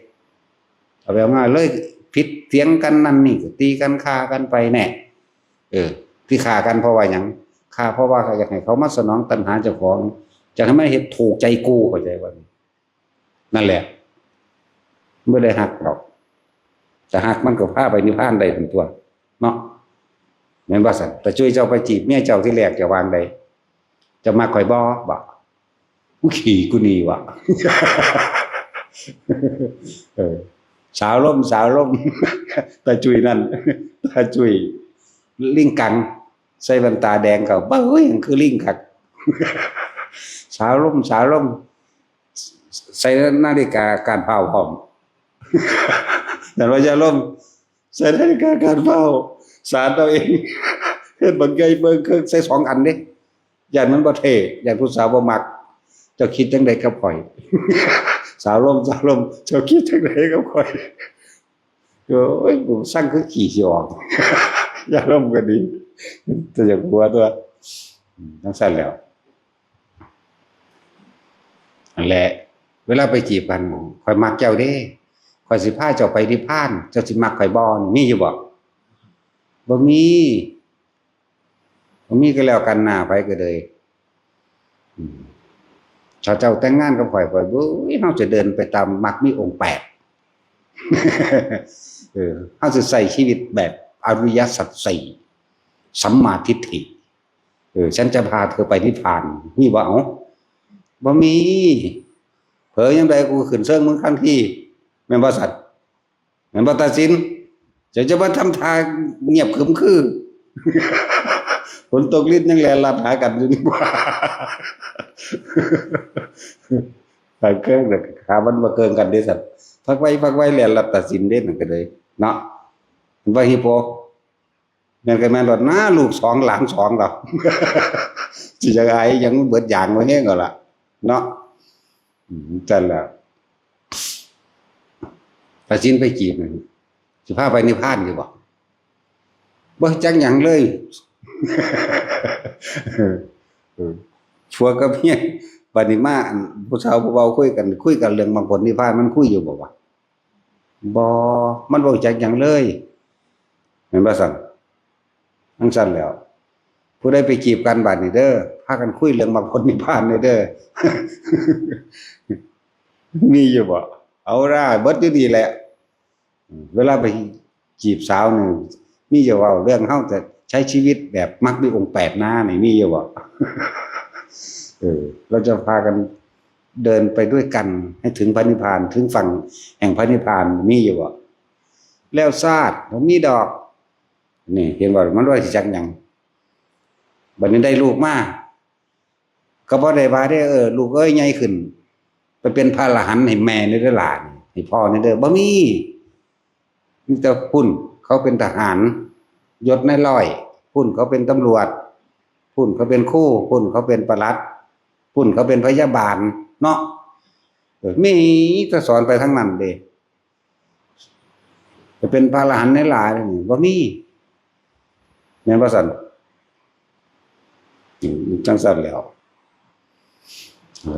เอาแบบว่าเลยผิดเถียงกันนั่นนี่ ก็ตีกันฆ่ากันไปแน่ เออ ที่ฆ่ากันเพราะว่าหยัง ฆ่าเพราะว่าอยากให้เขามาสนองตัณหาเจ้าของ อยากให้มันเฮ็ดถูกใจกู เข้าใจบ่ นั่นแหละ บ่ได้ฮักดอก ถ้าฮักมันก็พาไปนิพพานได้หั่นตั่ว เนาะ แม่นบ่ซั่น ตาจุ้ยเจ้าไปจีบเมียเจ้าทีแรก เจ้าว่าจั่งใด เจ้ามักข่อยบ่ บ่ กูขี้กูหนีวะ เออ สาวลม สาวลม ตาจุ้ยนั่น ตาจุ้ย ลิงกัง ใส่แว่นตาแดงเข้า เบ้ย คือลิงคัก สาวลม สาวลม ใส่นาฬิกาก้านพร้าวพร้อม นั่นว่าอย่าลม ใส่นาฬิกาก้านพร้าว สานเอาเอง เฮ็ดบักใหญ่เบิ่งเครื่องใส่สองอันเด้ ย้านมันบ่เท่ ย้านผู้สาวบ่มัก เจ้าคิดจั่งใดกับข่อย สาวลม สาวลม เจ้าคิดจั่งใดกับข่อย โอ้ย กูสั่งคือขี้สิออก อย่าลมก็ดี แต่อยากหัวตัว อืม จั่งซั่นแหล้ว นั่นแหละ เวลาไปจีบกัน "ข่อยมักเจ้าเด้ ข่อยสิพาเจ้าไปนิพพาน เจ้าสิมักข่อยบ่" นี่มีอยู่บ่ บ่มี บ่มีก็แล้วกันหน้า ไผก็เลย อืม ถ้าเจ้าแต่งงานกับข่อย ข่อย โอ้ย เฮาจะเดินไปตามมรรคมีองค์แปด เออ เฮาจะใช้ชีวิตแบบอริยสัจสี่ สัมมาทิฏฐิ เออ ฉันจะพาเธอไปนิพพาน มีบ่ เอ้า บ่มี เผลอยามใดกูขึ้นเชิงมึงทันที แม่นบ่สัตว์ แม่นบ่ตาสิน เจ้าจะมาทำท่าเงียบขรึมคือ ฝนตกรินยังแล่นลัดหากันอยู่นี่บ่ ตาเกิ่งน่ะ ขามันบ่เกิ่งกันเด้สัตว์ พักไว้ พักไว้ แล่นลัดตาสินเด้ นั่นก็เลย เนาะ มันว่าฮิปโป แม่นก็แม่นโลดนะ ลูกสองหลานสองแล้ว สิจะอายหยัง เบิดอย่างบ่แฮงแล้วล่ะ เนาะ อืม จั่งซั่นแหละ ตาสินไปจีบนั่น สิพาไปนิพพานอยู่บ่ บ่จักหยังเลย เออ ผัวกับเมีย บัดนี้มา อัน ผู้สาวผู้เบาคุยกัน คุยกันเรื่องมรรคผลนิพพาน มันคุยอยู่บ่วะ บ่ มันบ่รู้จักหยังเลย แม่นบ่ซั่น จั่งซั่นแหล้ว ผู้ใดไปจีบกันบัดนี้เด้อ พากันคุยเรื่องมรรคผลนิพพานเด้อ มีอยู่บ่ เอาล่ะ เบิดอยู่นี่แหละ เวลาไปจีบสาวนี่ มีอยู่เว้าเรื่องเฮาจะใช้ชีวิตแบบมรรคมีองค์แปดนะ นี่มีอยู่บ่ เออ เราจะพากันเดินไปด้วยกันให้ถึงพระนิพพาน ถึงฝั่งแห่งพระนิพพาน มีอยู่บ่ แล้วชาติบ่มีดอก นี่เห็นบ่ มันว่าสิจักหยัง บัดนี้ได้ลูกมา ก็บ่ได้ว่าเด้อ เออ ลูกเอ้ย ใหญ่ขึ้น ไปเป็นพระอรหันต์ให้แม่แหน่เด้อหลาน ให้พ่อแหน่เด้อ บ่มี มีแต่พุ้นเขาเป็นทหาร ยศนายร้อย พุ้นเขาเป็นตำรวจ พุ้นเขาเป็นครู พุ้นเขาเป็นปลัด พุ้นเขาเป็นพยาบาล เนาะ เออ มีแต่สอนไปทางนั้นเด้ จะเป็นพระอรหันต์หลายๆนี่ บ่มี แม่นบ่ซั่น อืม จั่งซั่นแหล้ว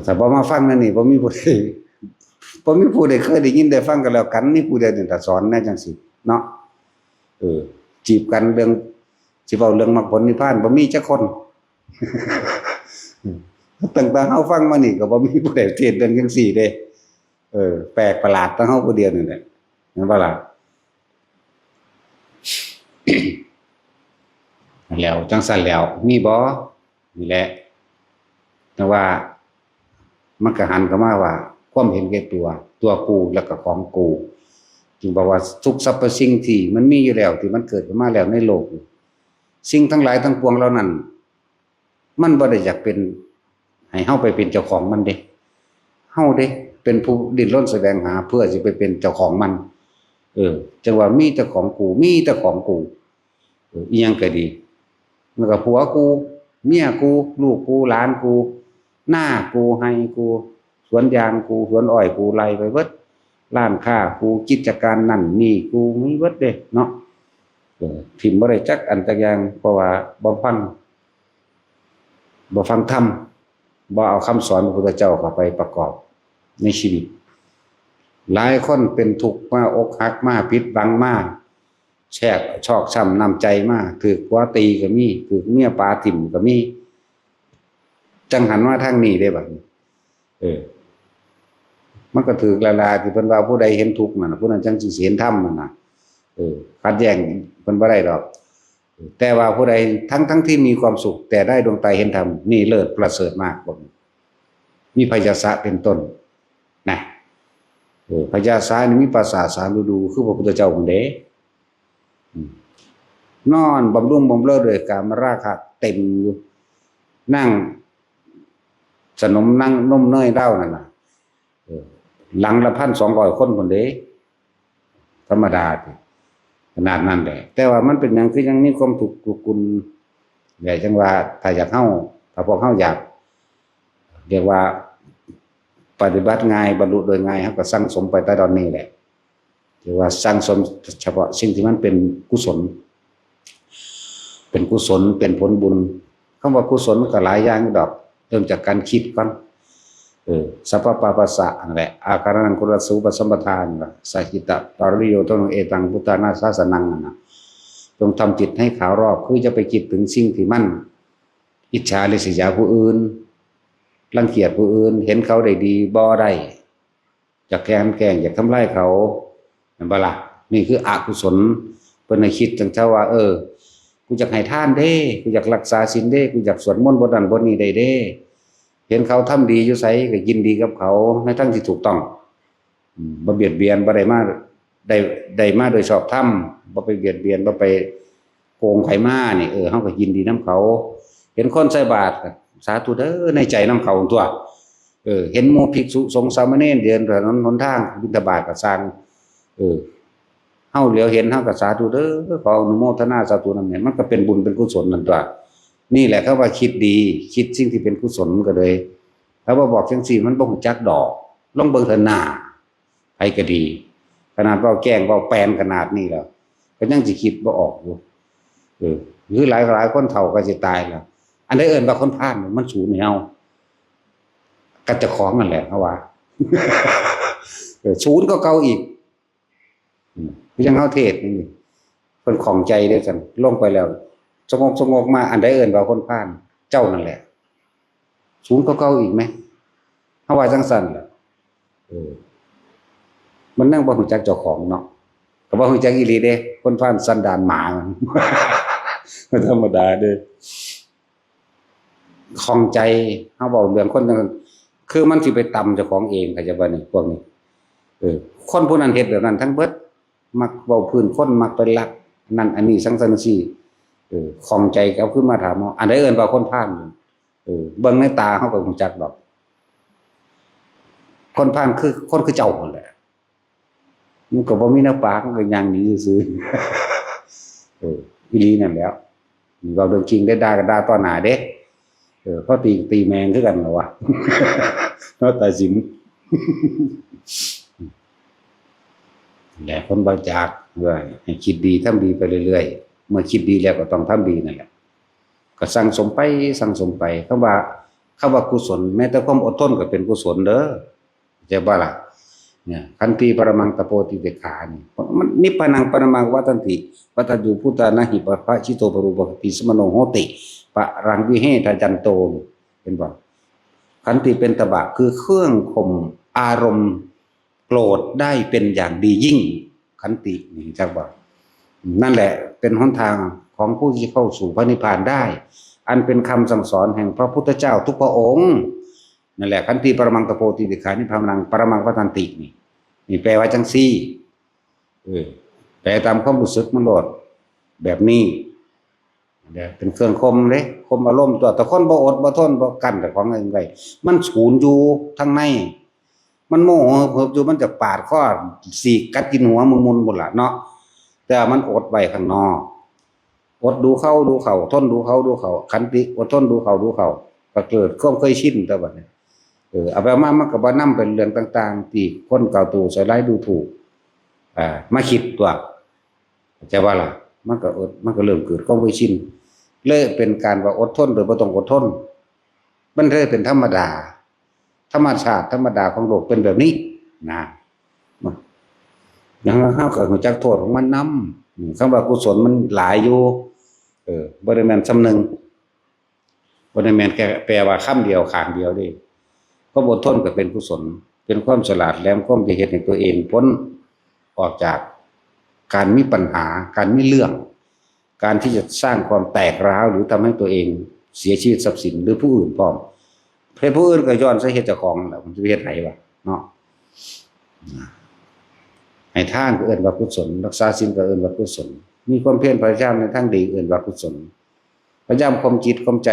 ถ้าบ่มาฟังแนวนี้ บ่มีผู้ใด บ่มีผู้ใดเคยได้ยินได้ฟังกันแล้วกัน มีผู้เดียวนี่ล่ะสอนแนวจั่งซี้เนาะ เออ จีบกันเรื่อง สิเว้าเรื่องมรรคผลนิพพาน บ่มีจักคน ตั้งแต่เฮาฟังมานี่ก็บ่มีผู้ใดเทศน์เรื่องจั่งซี้เด้ เออ แปลกประหลาดแต่เฮาผู้เดียวนี่แหละ แม่นบ่ล่ะ แล้วจั่งซั่นแล้ว มีบ่ นี่แหละ แต่ว่ามันก็หันเข้ามาว่า ความเห็นแก่ตัว ตัวกู แล้วก็ของกู จึงบอกว่าทุกสรรพสิ่งที่มันมีอยู่แล้ว ที่มันเกิดขึ้นมาแล้วในโลก สิ่งทั้งหลายทั้งปวงเหล่านั้น มันบ่ได้อยากเป็น ให้เฮาไปเป็นเจ้าของมันเด้ เฮาเด้ เป็นผู้ดิ้นรนแสวงหาเพื่อสิไปเป็นเจ้าของมัน เออ จั่งว่ามีแต่ของกู มีแต่ของกู เออ อิหยังก็ดี มันก็ผัวกู เมียกู ลูกกู หลานกู นากู ไร่กู สวนยางกู สวนอ้อยกู ไล่ไปเบิด ร้านค้ากู กิจการนั่นนี่กู มีเบิดเด้เนาะ เออ ถิ่มบ่ได้จักอันจักอย่าง เพราะว่าบ่ฟัง บ่ฟังธรรม บ่เอาคำสอนพระพุทธเจ้าเข้าไปประกอบในชีวิต หลายคนเป็นทุกข์มา อกหักมา ผิดหวังมา แชกชอกช้ำน้ำใจมา ถืกผัวตีก็มี ถืกเมียปาถิ่มก็มี จั่งหันมาทางนี้ได้บัดนี้ เออ มันก็ถืกแล้วล่ะ ที่เพิ่นว่าผู้ใดเห็นทุกข์นั่นน่ะ ผู้นั้นจั่งสิเห็นธรรมนั่นน่ะ เออ ขัดแย้งเพิ่นบ่ได้ดอก แต่ว่าผู้ใด ทั้งทั้งที่มีความสุข แต่ได้ดวงตาเห็นธรรม นี่เลิศประเสริฐมาก พวกนี้ มีพยาสะเป็นต้น นะ เออ พยาสะนี่มีประสาทสามฤดู คือพระพุทธเจ้าพุ้นเด้ อืม นอนบำรุงบำเรอด้วยกามราคะเต็มอยู่ นั่งสนมนั่งนมเนยเล่านั่นน่ะ เออ หลังละพันสองร้อยคนพุ้นเด้ ธรรมดาติ ขนาดนั้นแหละ แต่ว่ามันเป็นหยังคือยังมีความทุกข์กุกกุนแหละ จั่งว่าถ้าอยากเฮา ถ้าพวกเฮาอยาก เรียกว่าปฏิบัติง่าย บรรลุโดยง่าย เฮาก็สั่งสมไปแต่ตอนนี้แหละ เรียกว่าสั่งสมเฉพาะสิ่งที่มันเป็นกุศล เป็นกุศล เป็นผลบุญ คำว่ากุศลมันก็หลายอย่างอยู่ดอก เริ่มจากการคิดก่อน เออ สัพพะปาปัสสะนั่นแหละ อาการนังกุลสูปสัมปทานล่ะ สหิตะปริโยธนง เอตังพุทธานาสาสนังนั่นน่ะ จงทำจิตให้ขาวรอบ คือจะไปคิดถึงสิ่งที่มันอิจฉาริษยาผู้อื่น รังเกียจผู้อื่น เห็นเขาได้ดีบ่ได้ อยากแกล้งแกล้ง อยากทำลายเขา แม่นบ่ล่ะ นี่คืออกุศล เพิ่นให้คิดจั่งเจ้าว่า เออ กูอยากให้ทานเด้ กูอยากรักษาศีลเด้ กูอยากสวดมนต์บทนั้นบทนี้ได้เด้ เห็นเขาทำดีอยู่ไสก็ยินดีกับเขาในทางที่ถูกต้อง อืม บ่เบียดเบียน บ่ได้มา ได้ ได้มาโดยชอบธรรม บ่ไปเบียดเบียน บ่ไปโกงไผมานี่ เออ เฮาก็ยินดีนำเขา เห็นคนใส่บาตรก็สาธุเด้อในใจนำเขาตั๊ว เออ เห็นหมู่ภิกษุสงฆ์สามเณรเดินถนนหนทางบิณฑบาตก็ซ่าง เออ เฮาเหลียวเห็นเฮาก็สาธุเด้อ ขออนุโมทนาสาธุนำแหน่ มันก็เป็นบุญเป็นกุศลนั่นตั๊ว นี่แหละเขาว่าคิดดี คิดสิ่งที่เป็นกุศลมันก็เลย ถ้าบ่บอกจั่งซี้มันบ่ฮู้จักดอก ลองเบิ่งเถิ่นหน้า ไผก็ดี ขนาดเว้าแกล้งเว้าแปลนขนาดนี้แล้ว ก็ยังสิคิดบ่ออกอยู่ เออ คือหลาย หลายคนเฒ่าก็สิตายแล้ว อันใดเอิ้นว่าคนพาล มันศูนย์ให้เฮา กับเจ้าของนั่นแหละ เฮาว่า เออ ศูนย์กว่าเก่าอีก อืม คือจั่งเฮาเทศน์นี่ เพิ่นข้องใจเด้อซั่น ลงไปแล้ว สงบสงบมา อันใดเอิ้นว่าคนพาล เจ้านั่นแหละ ศูนย์กว่าเก่าอีกแหม เฮาว่าจั่งซั่นล่ะ เออ มันยังบ่ฮู้จักเจ้าของเนาะ ก็บ่ฮู้จักอีหลีเด้ คนพาลสันดานหมา มันธรรมดาเด้ ข้องใจ เฮาเว้าเรื่องคนจั่งซั่น คือมันสิไปตำเจ้าของเอง เข้าใจบ่นี่ พวกนี้ เออ คนผู้นั้นเฮ็ดแบบนั้นทั้งเบิด มักเว้าพื้นคน มักไปลักนั่นอันนี้ จั่งซั้นจั่งซี้ เออ ข้องใจก็เอาคืนมาถามเฮา อันใดเอิ้นว่าคนพาล เออ เบิ่งในตาเฮาก็ฮู้จักดอก คนพาลคือคนคือเจ้านั่นแหละ มันก็บ่มีแนวปาก มันก็ย่างหนีซื่อๆ เออ อีหลีนั่นแหล้ว นี่เว้าเรื่องจริงเด้ ด่าก็ด่าต่อหน้าเด้ เออ พอตีก็ตีแม่งคือกันล่ะวะ เนาะ ตาสิน แหละ คนบริจาค เออ ให้คิดดีทำดีไปเรื่อยๆ เมื่อคิดดีแล้วก็ต้องทำดีนั่นแหละ ก็สั่งสมไป สั่งสมไป คำว่า คำว่ากุศล แม้แต่ความอดทนก็เป็นกุศลเด้อ เข้าใจบ่ล่ะ เนี่ย ขันติปรมังตะโพติติขานี่ มัน นิพพานังปรมังวัฏฏันติ วัฏฏันตุ พุทธานะหิ ปะพะชิโต ปรูปะคติ สมโนโหติ ปะรังวิเหทะยันโต เห็นบ่ ขันติเป็นตบะ คือเครื่องข่มอารมณ์โกรธได้เป็นอย่างดียิ่ง ขันตินี่จักบ่ นั่นแหละเป็นหนทางของผู้ที่เข้าสู่พระนิพพานได้ อันเป็นคำสั่งสอนแห่งพระพุทธเจ้าทุกพระองค์ นั่นแหละ ขันติปรมังตะโพติติขานิพพานังปรมังวัฏฏันติ นี่ นี่แปลว่าจั่งซี่ เออ แปลตามความรู้สึกมันโลด แบบนี้ เนี่ย เป็นเครื่องข่มเด้ ข่มอารมณ์ตั๊ว แต่คนบ่อดบ่ทน บ่กั้นเจ้าของเองไว้ มันศูนย์อยู่ทางใน มันโมโหเหิบๆอยู่ มันจะปาดคอ สีกกัดกินหัวมุนๆพุ้นล่ะเนาะ แต่ว่ามันอดไว้ข้างนอก อดดูเขาดูเขา ทนดูเขาดูเขา ขันติ อดทนดูเขาดูเขา ก็เกิดความเคยชิน แต่บัดนี้ เออ เอาไปเอามามันก็บ่นำไปเรื่องต่างๆ ที่คนเก่าตัวใส่ร้ายดูถูก อ่า มาคิดตัว เข้าใจบ่ล่ะ มันก็อด มันก็เริ่มเกิดความเคยชิน เลยเป็นการว่าอดทนโดยบ่ต้องอดทน มันเลยเป็นธรรมดา ธรรมชาติธรรมดาของโลกเป็นแบบนี้นะ แล้วเฮาก็รู้จักโทษของมันนำ อืม คำว่ากุศลมันหลายอยู่ เออ บ่ได้แม่นส่ำหนึ่ง บ่ได้แม่นแค่แปลว่าคำเดียวข้างเดียวเด้ ความอดทนก็เป็นกุศล เป็นความฉลาดแหลมคมที่เฮ็ดให้ตัวเองพ้นออกจากการมีปัญหา การมีเรื่อง การที่จะสร้างความแตกร้าว หรือทำให้ตัวเองเสียชีวิตทรัพย์สิน หรือผู้อื่นพร้อม เฮ็ดผู้อื่นก็ย้อนใส่เฮ็ดเจ้าของแหละ มันจะไปเฮ็ดไผวะเนาะ ให้ทานก็เอิ้นว่ากุศล รักษาศีลก็เอิ้นว่ากุศล มีความเพียรพยายามในทางดีเอิ้นว่ากุศล พยายามข่มจิตข่มใจ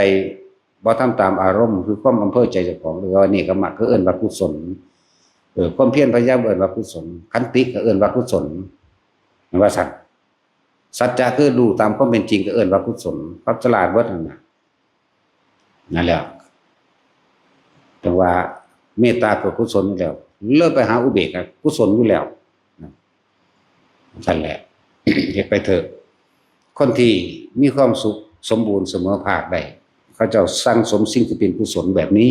บ่ทำตามอารมณ์ คือความอำเภอใจเจ้าของ หรือว่าเนกขมะ ก็เอิ้นว่ากุศล เออ ความเพียรพยายามเอิ้นว่ากุศล ขันติก็เอิ้นว่ากุศล แม่นว่าซั่น สัจจะคือรู้ตามความเป็นจริงก็เอิ้นว่ากุศล ความฉลาดเบิดนั่นน่ะ นั่นแหละ แต่ว่าเมตตาก็กุศลอยู่แล้ว เลิกไปหาอุเบกขากุศลอยู่แล้ว นั่นแหละ เฮ็ดไปเถอะ คนที่มีความสุขสมบูรณ์เสมอภาคได้ เขาเจ้าสั่งสมสิ่งที่เป็นกุศลแบบนี้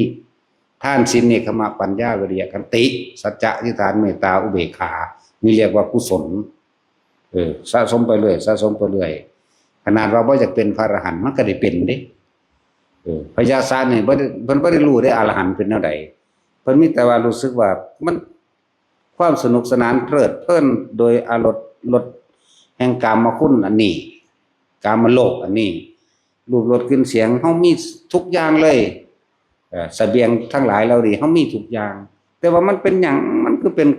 ทาน ศีล เนกขมะ ปัญญา วิริยะ ขันติ สัจจะ อธิษฐาน เมตตา อุเบกขา นี่เรียกว่ากุศล เออ สะสมไปเรื่อย สะสมไปเรื่อย ขนาดว่าบ่อยากเป็นพระอรหันต์มันก็ได้เป็นเด้ เออ พญาศาลนี่บ่ได้ เพิ่นบ่ได้รู้เด้อรหันต์เป็นแนวใด เพิ่นมีแต่ว่ารู้สึกว่ามัน ความสนุกสนานเพลิดเพลินโดยอรส รสแห่งกามคุณอันนี้ กามโลกอันนี้ รูป รส กลิ่น เสียง เฮามีทุกอย่างเลย เอ่อ เสบียงทั้งหลายเหล่านี้ เฮามีทุกอย่าง แต่ว่ามันเป็นหยัง มันคือเป็น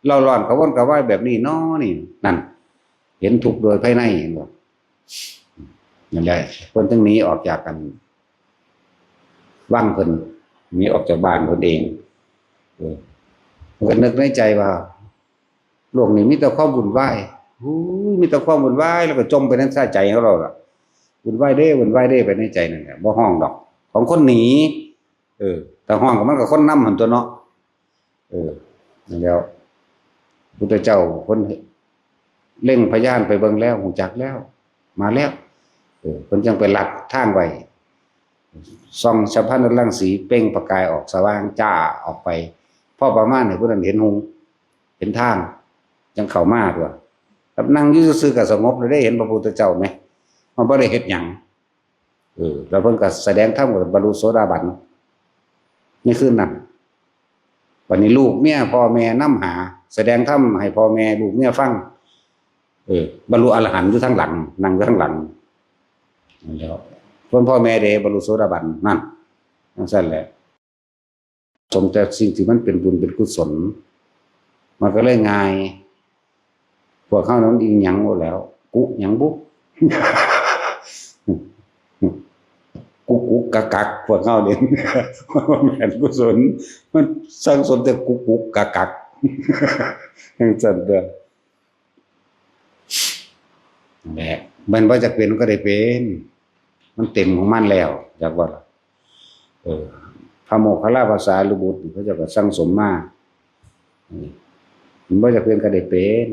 เร่าร้อนกระวนกระวายแบบนี้น้อนี่ นั่น เห็นทุกข์โดยภายใน เห็นบ่ นั่นแหละ เพิ่นจึงหนีออกจากกัน วังเพิ่น หนีออกจากบ้านเพิ่นเอง เออ เพิ่นก็นึกในใจว่า โลกนี้มีแต่ความวุ่นวาย อู้ย มีแต่ความวุ่นวาย แล้วก็จมไปในใจของเราล่ะ วุ่นวายเด้ วุ่นวายเด้ ไปในใจนั่นแหละ บ่ฮ้องดอก ของคนหนี เออ แต่ฮ้องก็มันก็คนนำหั่นตั๊วเนาะ เออ นั่นแล้ว พุทธเจ้าเพิ่นเล็งพยานไปเบิ่งแล้ว ฮู้จักแล้ว มาแล้ว เออ เพิ่นจั่งไปลัดทางไว้ ส่องฉัพพะนรังสีเปล่งประกายออกสว่างจ้าออกไป พอประมาณให้ผู้นั้นเห็นฮู เห็นทาง จั่งเข้ามาตั๊ว ครับ นั่งอยู่ซื่อๆก็สงบเลย ได้เห็นพระพุทธเจ้าไหม มันบ่ได้เฮ็ดหยัง เออ แล้วเพิ่นก็แสดงธรรมก็บรรลุโสดาบัน ในคืนนั้น บัดนี้ลูกเมียพ่อแม่นำหา แสดงธรรมให้พ่อแม่ลูกเมียฟัง เออ บรรลุอรหันต์อยู่ทางหลัง นั่งอยู่ทางหลัง แล้วเพิ่นพ่อแม่เด้บรรลุโสดาบัน นั่น จั่งซั่นแหละ สมแต่สิ่งที่มันเป็นบุญเป็นกุศล มันก็เลยง่าย พวกเฮานั้นอิหยังบ่แล้ว กุหยังบุ กุกกุกกักกัก พวกเฮาเด้ มันแม่นกุศล มันสั่งสมแต่กุกกุกกักกัก จั่งซั่นเด้อ นั่นแหละ มันบ่จักเป็นมันก็ได้เป็น มันเต็มของมันแล้ว จักว่าล่ะ เออ พระโมคคัลลาภาษาลิบุตรเขาเจ้าก็สั่งสมมา อืม มันบ่จักเป็นก็ได้เป็น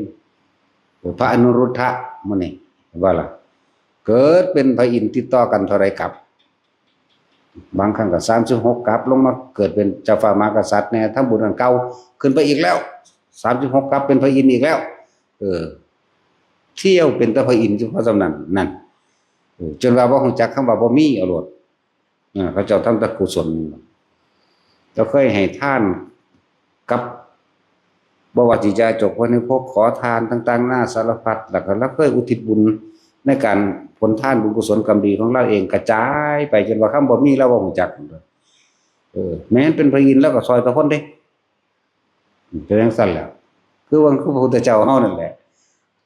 เออ พระอนุรุทธะมื้อนี้ ว่าล่ะ เกิดเป็นพระอินทร์ติดต่อกันเท่าใดกัป บางครั้งก็สามสิบหกกัป ลงมาเกิดเป็นเจ้าฟ้ามหากษัตริย์แน่ ทำบุญอันเก่า ขึ้นไปอีกแล้ว สามสิบหกกัป เป็นพระอินทร์อีกแล้ว เออ เที่ยวเป็นแต่พระอินทร์เฉพาะส่ำนั้น นั่น เออ จนว่าบ่ฮู้จักคำว่าบ่มีเอาโลด เออ เขาเจ้าทำแต่กุศล เจ้าเคยให้ทานกับ บ่ว่าสิยาจก เพิ่นให้พวกขอทานต่างๆ นานาสารพัด แล้วก็ลาวเคยอุทิศบุญในการผลทานบุญกุศลกรรมดีของลาวเองกระจายไป จนว่าคำบ่มีลาวบ่ฮู้จัก เออ แม้นเป็นพระอินทร์ลาวก็ซอยแต่คนเด้ เป็นจั่งซั่นแหละ คือว่าคือพระพุทธเจ้าเฮานั่นแหละ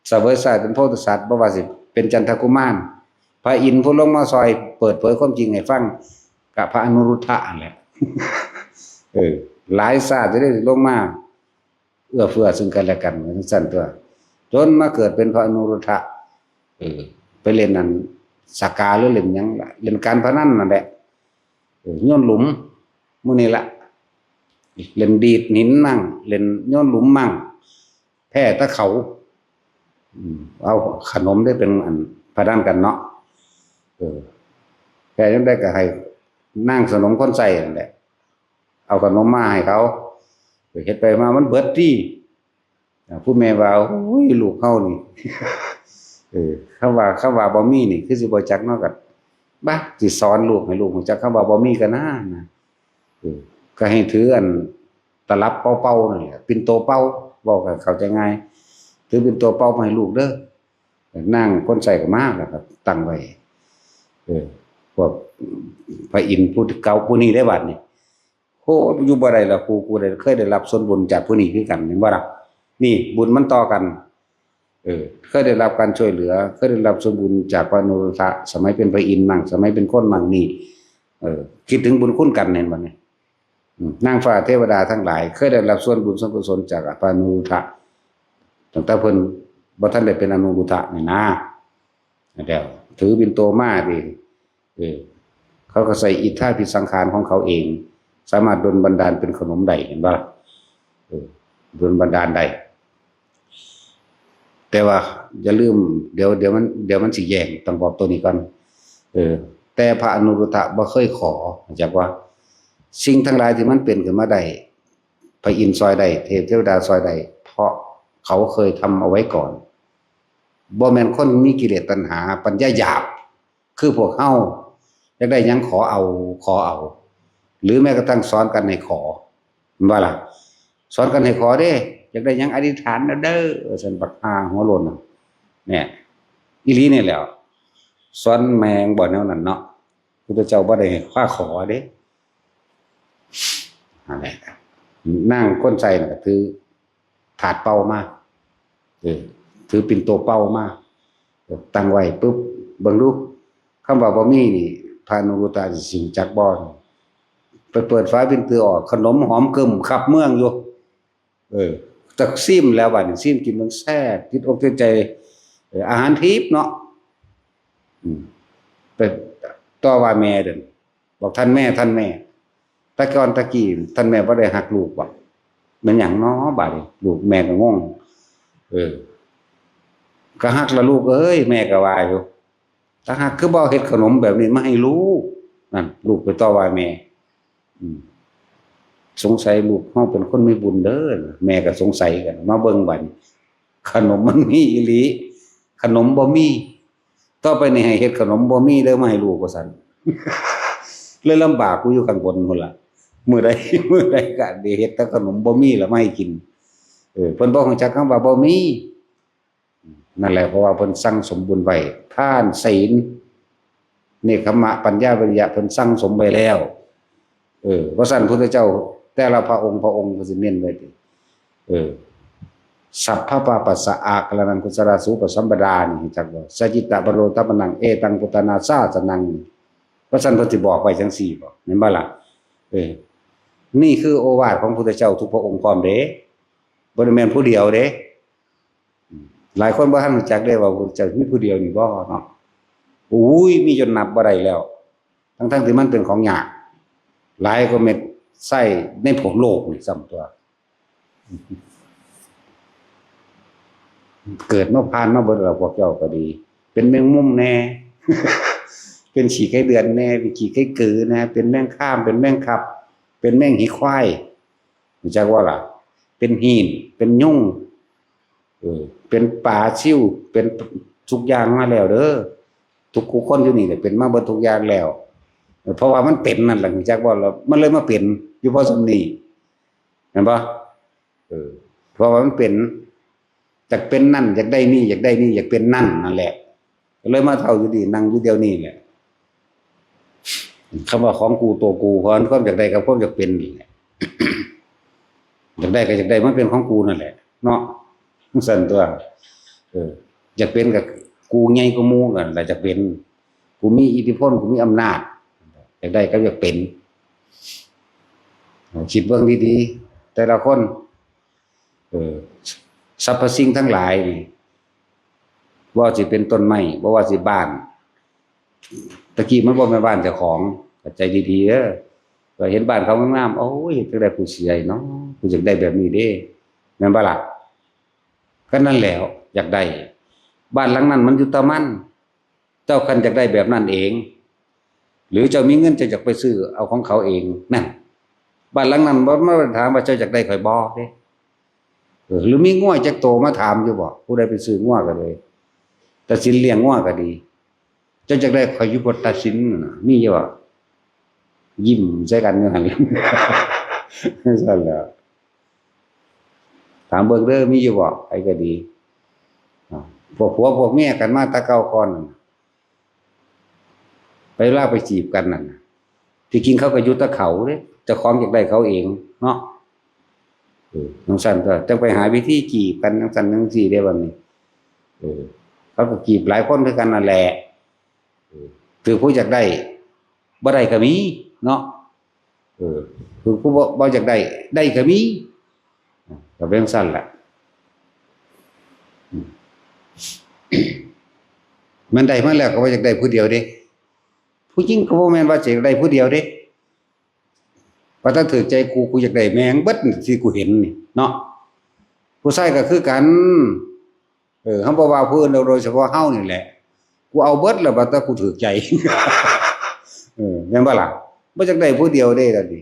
เสวยชาติเป็นโพธิสัตว์ บ่ว่าสิเป็นจันทกุมาร พระอินทร์ผู้ลงมาซอยเปิดเผยความจริงให้ฟัง กับพระอนุรุทธะนั่นแหละ เออ หลายชาติจะได้ลงมา เอื้อเฟื้อซึ่งกันและกัน จั่งซั่นตั๊ว จนมาเกิดเป็นพระอนุรุทธะ เออ ไปเล่นนั่น สากาหรือเล่นหยังล่ะ เล่นการพนันนั่นแหละ เออ โยนหลุม มื้อนี้ละ เล่นดีดหินมั่ง เล่นโยนหลุมมั่ง แพ้แต่เขา อืม เอาขนมได้เป็นอันพนันกันเนาะ เออ แพ้ยังได้ก็ให้นางสนมคนใส่นั่นแหละ เอาขนมมาให้เขา เฮ็ดไปมามันเบิดตี้ อ่า ผู้แม่ว่า โอ้ย ลูกเฮานี่ เออ คำว่า คำว่าบ่มีนี่ คือสิบ่จักเนาะ ก็ บะ สิสอนลูกให้ลูกรู้จักคำว่าบ่มีก็น่านะ เออ ก็ให้ถืออันตลับเป่าๆนั่นแหละ ปิ่นโตเป่า เว้าก็เข้าใจง่าย ถือปิ่นโตเป่ามาให้ลูกเด้อ นางคนใส่ก็มา แล้วก็ตั้งไว้ เออ พวกพระอินทร์ผู้เก่าผู้นี้ได้บัดนี้ โอ้ อยู่บ่ได้ละ กู กูได้ เคยได้รับส่วนบุญจากผู้นี้คือกัน เห็นบ่ล่ะ นี่บุญมันต่อกัน เออ เคยได้รับการช่วยเหลือ เคยได้รับส่วนบุญจากพระอนุรุทธะ สมัยเป็นพระอินทร์มั่ง สมัยเป็นคนมั่งนี่ เออ คิดถึงบุญคุณกัน เห็นบ่เนี่ย อืม นางฟ้าเทวดาทั้งหลาย เคยได้รับส่วนบุญส่วนกุศลจากพระอนุรุทธะ ตั้งแต่เพิ่นบ่ทันได้เป็นอนุรุทธะนี่นะ แล้วถือปิ่นโตมาดิ เออ เขาก็ใส่อิทธาภิสังขารของเขาเอง สามารถดลบันดาลเป็นขนมได้ เห็นบ่ล่ะ เออ ดลบันดาลได้ แต่ว่าอย่าลืม เดี๋ยว เดี๋ยวมัน เดี๋ยวมันสิแย่ง ต้องบอกตัวนี้ก่อน เออ แต่พระอนุรุทธะบ่เคยขอ จักว่า สิ่งทั้งหลายที่มันเป็นขึ้นมาได้ พระอินทร์ซอยได้ เทพเทวดาซอยได้ เพราะเขาเคยทำเอาไว้ก่อน บ่แม่นคนมีกิเลสตัณหา ปัญญาหยาบ คือพวกเฮา อยากได้หยังขอเอา ขอเอา หรือแม้กระทั่งสอนกันให้ขอ แม่นบ่ล่ะ สอนกันให้ขอเด้ อยากได้หยังอธิษฐานเอาเด้อ ว่าซั่น บักห่าหัวโล้นน่ะ เนี่ย อีหลีนี่แหละ สอนแม่งบ่แนวนั้นเนาะ พุทธเจ้าบ่ได้ให้พาขอเด้ นั่นแหละ นางคนใส่น่ะก็ถือถาดเป่ามา เออ ถือปิ่นโตเป่ามา เออ ตั้งไว้ปุ๊บ เบิ่งดู คำว่าบ่มีนี่ พระอนุรุทธะสิรู้จักบ่ ไปเปิดฝาปิ่นโตออก ขนมหอมกึ่มคับเมืองอยู่ เออ จักซิมแล้วบัดนี้ ซิมกินมันแซ่บ ติดอกติดใจ เออ อาหารทิพย์เนาะ อืม ไปต่อว่าแม่เด้อ บอก "ท่านแม่ ท่านแม่ แต่ก่อนตะกี้ท่านแม่บ่ได้ฮักลูกบ่ แม่นหยังน้อ บาดนี้ ลูกแม่ก็งง เออ ก็ฮักละลูกเอ้ย แม่ก็ว่าอยู่ ถ้าฮักคือบ่เฮ็ดขนมแบบนี้มาให้ลูก" นั่น ลูกไปต่อว่าแม่ อืม สงสัยลูกเฮาเป็นคนมีบุญเด้อ แม่ก็สงสัยกัน มาเบิ่งบัดนี้ ขนมมันมีอีหลี ขนมบ่มี ต่อไปนี่ให้เฮ็ดขนมบ่มีเด้อมาให้ลูก ว่าซั่น เลยลำบากกูอยู่ข้างบนพุ้นล่ะ มื้อใด มื้อใดก็ได้เฮ็ดแต่ขนมบ่มีละมาให้กิน เออ เพิ่นบ่รู้จักคำว่าบ่มี นั่นแหละ เพราะว่าเพิ่นสั่งสมบุญไว้ ทาน ศีล เนกขัมมะ ปัญญา วิริยะ เพิ่นสั่งสมไว้แล้ว เออ ว่าซั่นพุทธเจ้า แต่ละพระองค์ พระองค์ก็สิเน้นไว้ติ เออ สัพพะปาปัสสะ อาการนัง กุศลาสูปสัมปดา นี่จักว่า สัจจิตะปโรธปนัง เอตังพุทธานาสาสนัง ว่าซั่นเพิ่นสิบอกไว้จังซี่บ่ แม่นบ่ล่ะ เออ นี่คือโอวาทของพุทธเจ้าทุกพระองค์พร้อมเด้ บ่ได้แม่นผู้เดียวเด้ หลายคนบ่ทันรู้จักเด้ว่าพุทธเจ้ามีผู้เดียวนี่บ่เนาะ อุ้ย มีจนนับบ่ได้แล้ว ทั้งๆที่มันเป็นของยาก หลายกว่าเม็ดทรายในภพโลกนี่ซ้ำตัว เกิดมาผ่านมาเบิดแล้ว พวกเจ้าก็ดี เป็นแมงมุมแน่ เป็นขี้ไก่เดือนแน่ เป็นขี้ไก่กือแน่ เป็นแมงคาม เป็นแมงคับ เป็นแมงหีควาย รู้จักบ่ล่ะ เป็นหีน เป็นยุง เออ เป็นปลาซิว เป็นทุกอย่างมาแล้วเด้อ ทุกคู่คนอยู่นี่แหละ เป็นมาเบิดทุกอย่างแล้ว เออ เพราะว่ามันเป็นนั่นแหละ รู้จักบ่ล่ะ มันเลยมาเป็นอยู่พอส่ำนี้ เห็นบ่ เออ เพราะว่ามันเป็น อยากเป็นนั่น อยากได้นี่ อยากได้นี่ อยากเป็นนั่น นั่นแหละ ก็เลยมาเฒ่าอยู่นี่ นั่งอยู่เดี๋ยวนี้แหละ คำว่าของกู ตัวกู เพราะความอยากได้กับความอยากเป็นนี่แหละ อยากได้ก็อยากได้ มันเป็นของกูนั่นแหละ เนาะ จั่งซั้นตัว เออ อยากเป็นก็กูใหญ่กว่าหมู่นั่นล่ะ อยากเป็น กูมีอิทธิพล กูมีอำนาจ อยากได้กับอยากเป็น คิดเบิ่งดีๆ แต่ละคน เออ สรรพสิ่งทั้งหลายนี่ บ่ว่าสิเป็นต้นไม้ บ่ว่าสิบ้าน ตะกี้มันบ่แม่นบ้านเจ้าของ เข้าใจดีๆ เด้อ ก็เห็นบ้านเขางามๆ โอ้ย เฮ็ดจั่งใด๋กูสิได้เนาะ กูอยากได้แบบนี้เด้ แม่นบ่ล่ะ ก็นั่นแหละ อยากได้ บ้านหลังนั้นมันอยู่แต่มัน เจ้าคันอยากได้แบบนั้นเอง หรือเจ้ามีเงินเจ้าอยากไปซื้อเอาของเขาเอง นั่น บ้านหลังนั้นบ่มาถามว่าเจ้าอยากได้ข่อยบ่เด้ เออ หรือมีงัวจักโตมาถามอยู่บ่ ผู้ใดไปซื้องัวก็เลย ตัดสินเลี้ยงงัวก็ดี เจ้าอยากได้ข่อยอยู่บ่ตัดสินน่ะ มีอยู่บ่ ยิ้มใส่กันอยู่หั่น ซั่นแหละ ถามเบิ่งเด้อ มีอยู่บ่ ไผก็ดี อ่า พวกผัวพวกเมียกันมาแต่เก่าก่อนนั่นน่ะ ไปลาวไปจีบกันนั่นน่ะ ที่จริงเขาก็อยู่แต่เขาเด้ เจ้าของอยากได้เขาเองเนาะ เออ จั่งซั้นก็จั่งไปหาวิธีจีบกันจั่งซั้นจั่งซี้เด้บัดนี้ เออ เขาก็จีบหลายคนคือกันนั่นแหละ เออ ถือผู้อยากได้ บ่ได้ก็มีเนาะ เออ คือผู้บ่ บ่อยากได้ ได้ก็มี อ่ะ ก็เป็นจั่งซั้นแหละ อืม มันได้มาแล้วก็บ่อยากได้ผู้เดียวเด้ ผู้หญิงก็บ่แม่นว่าสิอยากได้ผู้เดียวเด้ ว่าถ้าถืกใจกู กูอยากได้แม่งเบิดที่กูเห็นนี่เนาะ ผู้ชายก็คือกัน เออ เฮาบ่ว่าผู้อื่นดอก โดยเฉพาะเฮานี่แหละ กูเอาเบิดแล้ว ว่าแต่กูถืกใจ เออ แม่นบ่ล่ะ บ่อยากได้ผู้เดียวเด้ เดี๋ยวนี้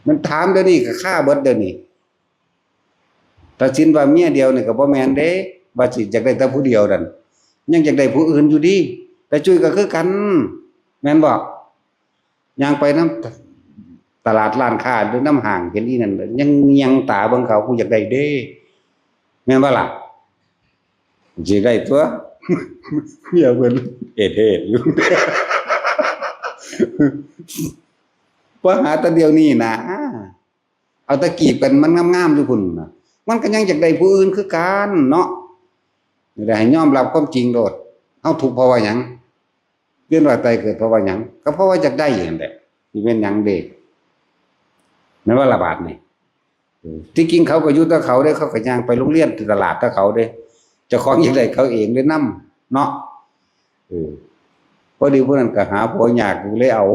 มันถามเดี๋ยวนี้ก็คาเบิดเดี๋ยวนี้ ตัดสินว่าเมียเดียวนี่ก็บ่แม่นเด้ ว่าสิอยากได้แต่ผู้เดียวนั่น ยังอยากได้ผู้อื่นอยู่ดี แต่จุ้ยก็คือกัน แม่นบ่ ย่างไปนำตลาดร้านค้าหรือนำห้าง เห็นอีนั่น ยังเงี่ยงตาเบิ่งเขา กูอยากได้เด้ แม่นบ่ล่ะ สิได้ตั๊ว เมียเพิ่นเอดเอดอยู่ บ่หาแต่เดี๋ยวนี้นะ เอาแต่จีบกันมันงามๆอยู่พุ้นน่ะ มันก็ยังอยากได้ผู้อื่นคือกันเนาะ นี่แหละให้ยอมรับความจริงโลด เฮาทุกข์เพราะว่าหยัง เวียนว่ายตายเกิดเพราะว่าหยัง ก็เพราะว่าอยากได้นั่นแหละ สิเป็นหยังเด้ แม่นบ่ล่ะบาดนี่ เออ ที่จริงเขาก็อยู่แต่เขาเด้ เขาก็ย่างไปโรงเรียนที่ตลาดแต่เขาเด้ เจ้าของอยากได้เขาเองเลยนำเนาะ เออ พอดีผู้นั้นก็หาผัวยากอยู่เลยเอา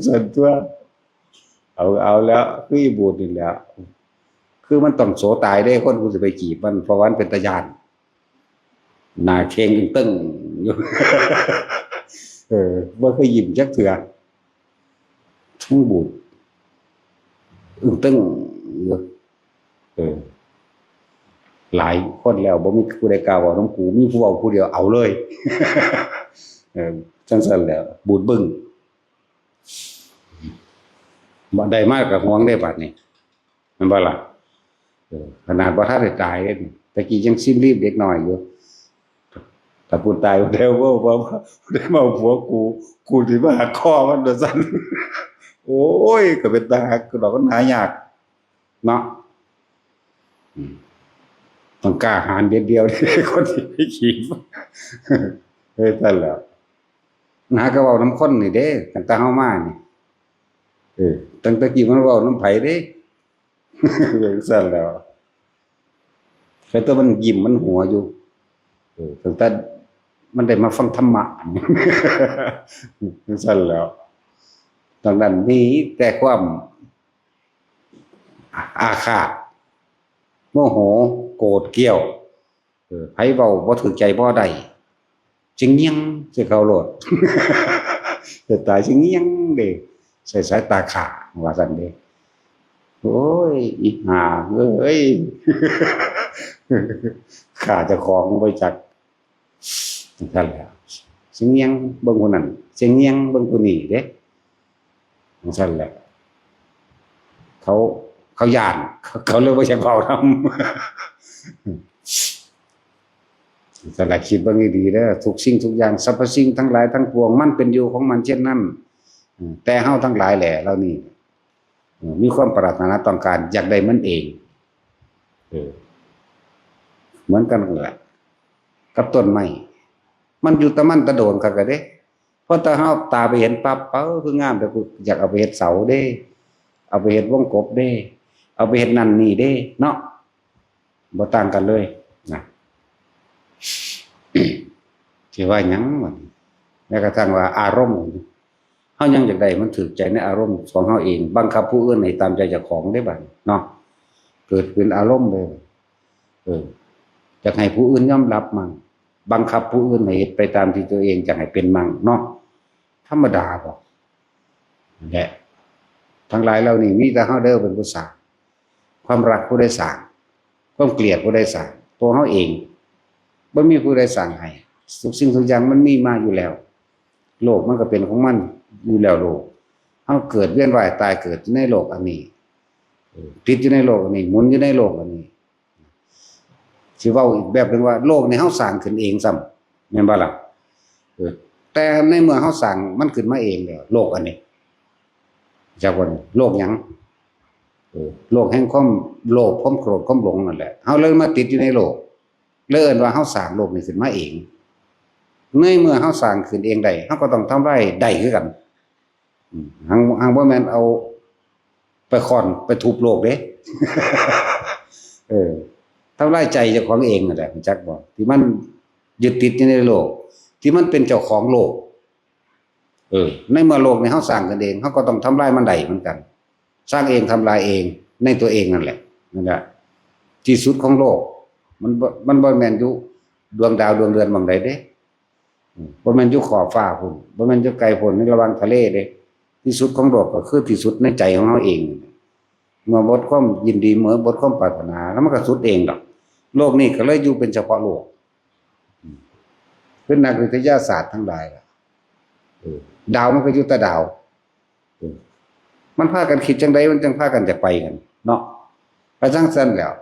ซั่นตั๊ว เอา เอาแล้ว คืออีบูดนี่แหละ คือมันต้องโสตายเด้ คนกูสิไปจีบมัน เพราะว่ามันเป็นตาย้าน หน้าเข่งตึงอยู่ เออ บ่เคยยิ้มจักเทื่อ ทั้งบูด อึ้งตึงอยู่ เออ หลายคนแล้ว บ่มีผู้ใดกล้าเว้านำกู มีผู้เว้าผู้เดียว เอาเลย เออ จั่งซั้นแหละ บูดบึ้ง บ่ได้มาก็หวงเด้บัดนี้ แม่นบ่ล่ะ เออ ขนาดบ่ทันได้ตายเด้ ตะกี้ยังซิมรีบเด็กน้อยอยู่ ถ้ากูตายแล้ว บ่ บ่ บ่ได้มาเอาผัวกู กูสิมาหักคอมันว่าซั่น โอ้ย ก็เป็นตาหักดอก มันหายากเนาะ อืม ต้องกล้าหาญเด็ดเดี่ยว คนที่ไปจีบ เออ ซั่นแหละ หาก็เว้านำคนนี่เด้ ตั้งแต่เฮามานี่ เออ ตั้งแต่กี้มันเว้านำไผเด้ จั่งซั้นแหล้ว แต่ตัวมันยิ้มมันหัวอยู่ เออ ตั้งแต่มันได้มาฟังธรรมะ จั่งซั้นแหล้ว ดังนั้นมีแต่ความอาฆาต โมโห โกรธเกรี้ยว เออ ไผเว้าบ่ถืกใจบ่ได้ สิเงี่ยงใส่เขาโลด จะตายสิเงี่ยงเด้ ใส่สายตาฆ่า ว่าซั่นเด้ โอ้ย อีห่าเอ้ย ฆ่าเจ้าของบ่จัก จั่งซั้นแหละ สิเงี่ยงเบิ่งผู้นั้น สิเงี่ยงเบิ่งผู้นี้เด้ จั่งซั้นแหละ เขา เขาย้าน เขาเลยบ่อยากเว้านำ จั่งซั้นแหละ คิดเบิ่งดีๆเด้อ ทุกสิ่งทุกอย่าง สรรพสิ่งทั้งหลายทั้งปวง มันเป็นอยู่ของมันเช่นนั้น อืม แต่เฮาทั้งหลายแหละ เหล่านี้ เออ มีความปรารถนาต้องการอยากได้มันเอง เออ เหมือนกันนั่นแหละ กับต้นไม้ มันอยู่แต่มันแต่โดนคักกะเด้ พอแต่เฮาตาไปเห็นปั๊บ เอ้อ คืองาม แต่กูอยากเอาไปเฮ็ดเสาเด้ เอาไปเฮ็ดวงกบเด้ เอาไปเฮ็ดนั่นนี่เด้ เนาะ บ่ต่างกันเลยนะ สิว่าหยังวะนี่ แม้กระทั่งว่าอารมณ์ เฮายังอยากได้มันถืกใจในอารมณ์ของเฮาเอง บังคับผู้อื่นให้ตามใจเจ้าของได้บัดเนาะ เกิดเป็นอารมณ์เลย เออ อยากให้ผู้อื่นยอมรับมั่ง บังคับผู้อื่นให้เฮ็ดไปตามที่ตัวเองอยากให้เป็นมั่งเนาะ ธรรมดาบ่ นั่นแหละ ทั้งหลายเหล่านี้มีแต่เฮาเด้อเป็นผู้สร้าง ความรักผู้ใดสร้าง ความเกลียดผู้ใดสร้าง ตัวเฮาเอง บ่มีผู้ใดสร้างให้ ทุกสิ่งทุกอย่างมันมีมาอยู่แล้ว โลกมันก็เป็นของมันอยู่แล้วโลก เฮาเกิดเวียนว่ายตายเกิดในโลกอันนี้ เออ ติดอยู่ในโลกอันนี้ หมุนอยู่ในโลกอันนี้ สิเว้าอีกแบบหนึ่งว่าโลกนี่เฮาสร้างขึ้นเองซ้ำ แม่นบ่ล่ะ เออ แต่ในเมื่อเฮาสร้างมันขึ้นมาเองแล้ว โลกอันนี้ จักว่าโลกหยัง เออ โลกแห่งความโลภ ความโกรธ ความหลงนั่นแหละ เฮาเลยมาติดอยู่ในโลก เลยเอิ้นว่าเฮาสร้างโลกนี้ขึ้นมาเอง ในเมื่อเฮาสร้างขึ้นเองได้ เฮาก็ต้องทำลายได้คือกัน อืม หัง หังบ่แม่นเอาไปค้อนไปทุบโลกเด้ เออ ทำลายใจเจ้าของเองนั่นแหละ รู้จักบ่ ที่มันยึดติดอยู่ในโลก ที่มันเป็นเจ้าของโลก เออ ในเมื่อโลกนี้เฮาสร้างขึ้นเอง เฮาก็ต้องทำลายมันได้เหมือนกัน สร้างเองทำลายเองในตัวเองนั่นแหละ นั่นแหละ ที่สุดของโลก มันบ่ มันบ่แม่นอยู่ดวงดาวดวงเดือนหม่องใดเด้ อืม บ่แม่นอยู่ขอบฟ้าพุ้น บ่แม่นอยู่ไกลพุ้น ในระหว่างทะเลเด้ ที่สุดของโลกก็คือที่สุดในใจของเฮาเอง เมื่อหมดความยินดี เมื่อหมดความปรารถนา แล้วมันก็สุดเองดอก โลกนี้ก็เลยอยู่เป็นเฉพาะโลก อืม คือนักวิทยาศาสตร์ทั้งหลายล่ะ เออ ดาวมันก็อยู่แต่ดาว เออ มันพากันคิดจังใด มันจังพากันจะไปกัน เนาะ ไปจังซั่นแหล้ว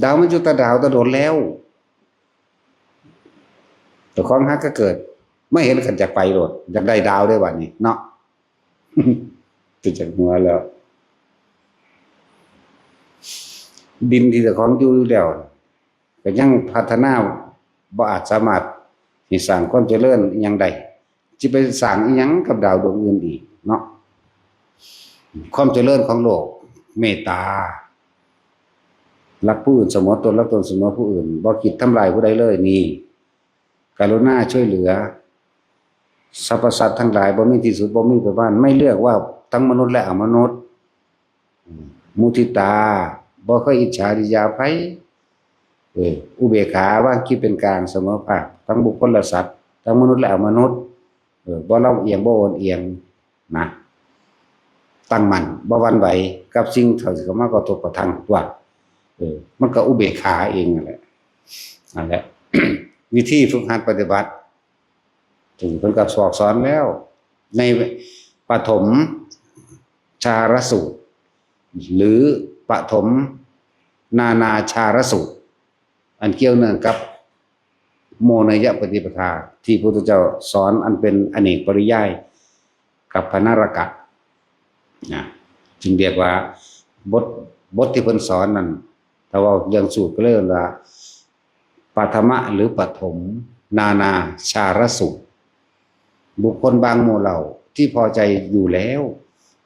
ดาวมันอยู่แต่ดาวแต่โดนแล้ว เจ้าของหาก็เกิด ไม่เห็นกันจะไปโลด อยากได้ดาวได้บัดนี้เนาะ เป็นจังหัวแล้ว ดินที่เจ้าของอยู่แล้ว ก็ยังพัฒนาบ่อาจสามารถที่สร้างความเจริญอิหยังได้ สิไปสร้างอิหยังกับดาวดวงอื่นอีกเนาะ ความเจริญของโลก เมตตา รักผู้อื่นเสมอตน รักตนเสมอผู้อื่น บ่คิดทำลายผู้ใดเลย นี่ กรุณาช่วยเหลือ สรรพสัตว์ทั้งหลาย บ่มีที่สุด บ่มีประมาณ ไม่เลือกว่าทั้งมนุษย์และอมนุษย์ มุทิตา บ่เคยอิจฉาริษยาไผ เออ อุเบกขาวางจิตเป็นกลางเสมอภาค ทั้งบุคคลและสัตว์ ทั้งมนุษย์และอมนุษย์ เออ บ่ลำเอียง บ่โอนเอียงนะ ตั้งมั่น บ่หวั่นไหวกับสิ่งที่เข้ามากระทบกระทั่งตัว เออ มันก็อุเบกขาเองนั่นแหละ นั่นแหละ วิธีฝึกหัดปฏิบัติ ถึงเพิ่นก็สอกสอนแล้ว ในปฐมฌารสูตร หรือปฐมนานาฌารสูตร อันเกี่ยวเนื่องกับโมเนยปฏิปทา ที่พระพุทธเจ้าสอนอันเป็นอเนกปริยาย กัปปนรกะนะ จึงเรียกว่าบท บทที่เพิ่นสอนนั่น ถ้าเว้าเรื่องสูตรก็เลยว่า ปฐมะหรือปฐมนานาฌารสูตร บุคคลบางหมู่เหล่าที่พอใจอยู่แล้ว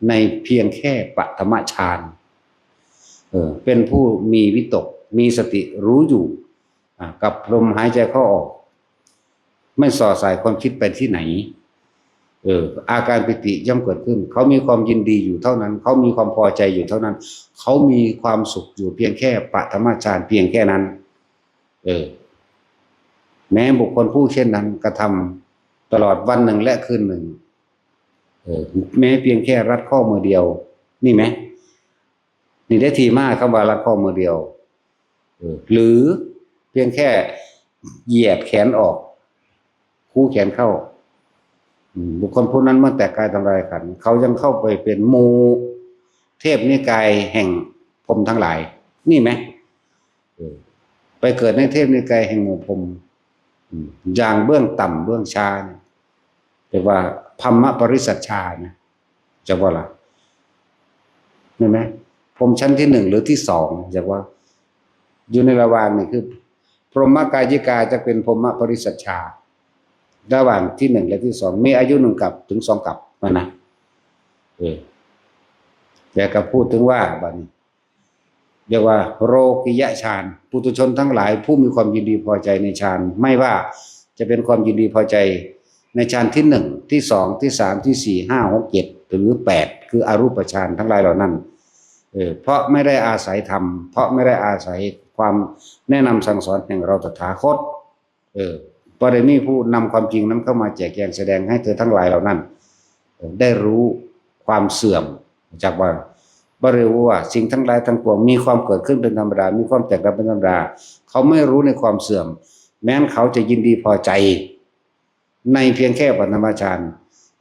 ในเพียงแค่ปฐมฌาน เออ เป็นผู้มีวิตก มีสติรู้อยู่ อ่า กับลมหายใจเข้าออก ไม่ส่อสายความคิดไปที่ไหน เออ อาการปีติย่อมเกิดขึ้น เขามีความยินดีอยู่เท่านั้น เขามีความพอใจอยู่เท่านั้น เขามีความสุขอยู่เพียงแค่ปฐมฌานเพียงแค่นั้น เออ แม้บุคคลผู้เช่นนั้นกระทำตลอดวันหนึ่งและคืนหนึ่ง เออ แม้เพียงแค่รัดข้อมือเดียว นี่ไหม นี่ได้ที่มาคำว่ารัดข้อมือเดียว เออ หรือเพียงแค่เหยียดแขนออก คู่แขนเข้า อืม บุคคลผู้นั้นเมื่อแตกกายทำลายขันธ์ เขายังเข้าไปเป็นหมู่เทพนิกายแห่งพรหมทั้งหลาย นี่ไหม เออ ไปเกิดในเทพนิกายแห่งหมู่พรหม อืม อย่างเบื้องต่ำเบื้องช้าเนี่ย เรียกว่าพรหมปริสัชชานะ จะว่าล่ะ เห็นไหม พรหมชั้นที่หนึ่งหรือที่สอง จะว่า อยู่ในระหว่างนี่คือ พรหมกายิกาจะเป็นพรหมปริสัชชา ระหว่างที่หนึ่งและที่สอง มีอายุหนึ่งกับถึงสองกับนะนะ เออ แต่ก็พูดถึงว่าบัดนี้ เรียกว่าโลกิยฌาน ปุถุชนทั้งหลายผู้มีความยินดีพอใจในฌาน ไม่ว่าจะเป็นความยินดีพอใจ ในฌานที่หนึ่ง ที่สอง ที่สาม ที่สี่ ห้า หก เจ็ด หรือแปด คืออรูปฌานทั้งหลายเหล่านั้น เออ เพราะไม่ได้อาศัยธรรม เพราะไม่ได้อาศัยความแนะนำสั่งสอนแห่งเราตถาคต เออ บ่ได้มีผู้นำความจริงนั้นเข้ามาแจกแจงแสดงให้เธอทั้งหลายเหล่านั้น เออ ได้รู้ความเสื่อม จากว่า บ่ได้รู้ว่าสิ่งทั้งหลายทั้งปวงมีความเกิดขึ้นเป็นธรรมดา มีความแตกดับเป็นธรรมดา เขาไม่รู้ในความเสื่อม แม้นเขาจะยินดีพอใจ ในเพียงแค่ปฐมฌาน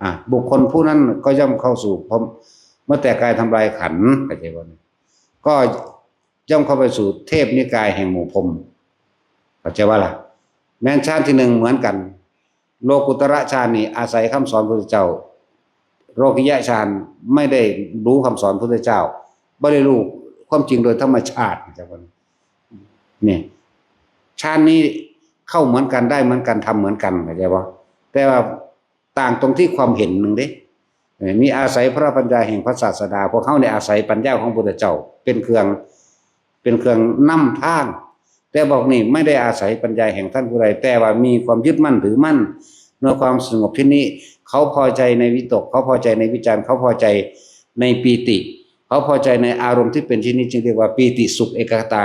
อ่ะ บุคคลผู้นั้นก็ย่อมเข้าสู่พรหม เมื่อแตกกายทำลายขันธ์ เข้าใจบ่ ก็ย่อมเข้าไปสู่เทพนิกายแห่งหมู่พรหม เข้าใจว่าล่ะ แม้นฌานที่หนึ่งเหมือนกัน โลกุตระฌานนี่อาศัยคำสอนพระพุทธเจ้า โลกิยะฌานไม่ได้รู้คำสอนพระพุทธเจ้า บ่ได้รู้ความจริงโดยธรรมชาติ เข้าใจบ่ เนี่ย ฌานนี้เข้าเหมือนกัน ได้เหมือนกัน ทำเหมือนกัน เข้าใจบ่ แต่ว่าต่างตรงที่ความเห็นหนึ่งเด้ เอ่อ มีอาศัยพระปัญญาแห่งพระศาสดา พวกเขาเนี่ยอาศัยปัญญาของพระพุทธเจ้าเป็นเครื่อง เป็นเครื่องนำทาง แต่พวกนี้ไม่ได้อาศัยปัญญาแห่งท่านผู้ใด แต่ว่ามีความยึดมั่นถือมั่นในความสงบที่นี้ เขาพอใจในวิตก เขาพอใจในวิจาร เขาพอใจในปีติ เขาพอใจในอารมณ์ที่เป็นที่นี้ จึงเรียกว่าปีติสุขเอกคตา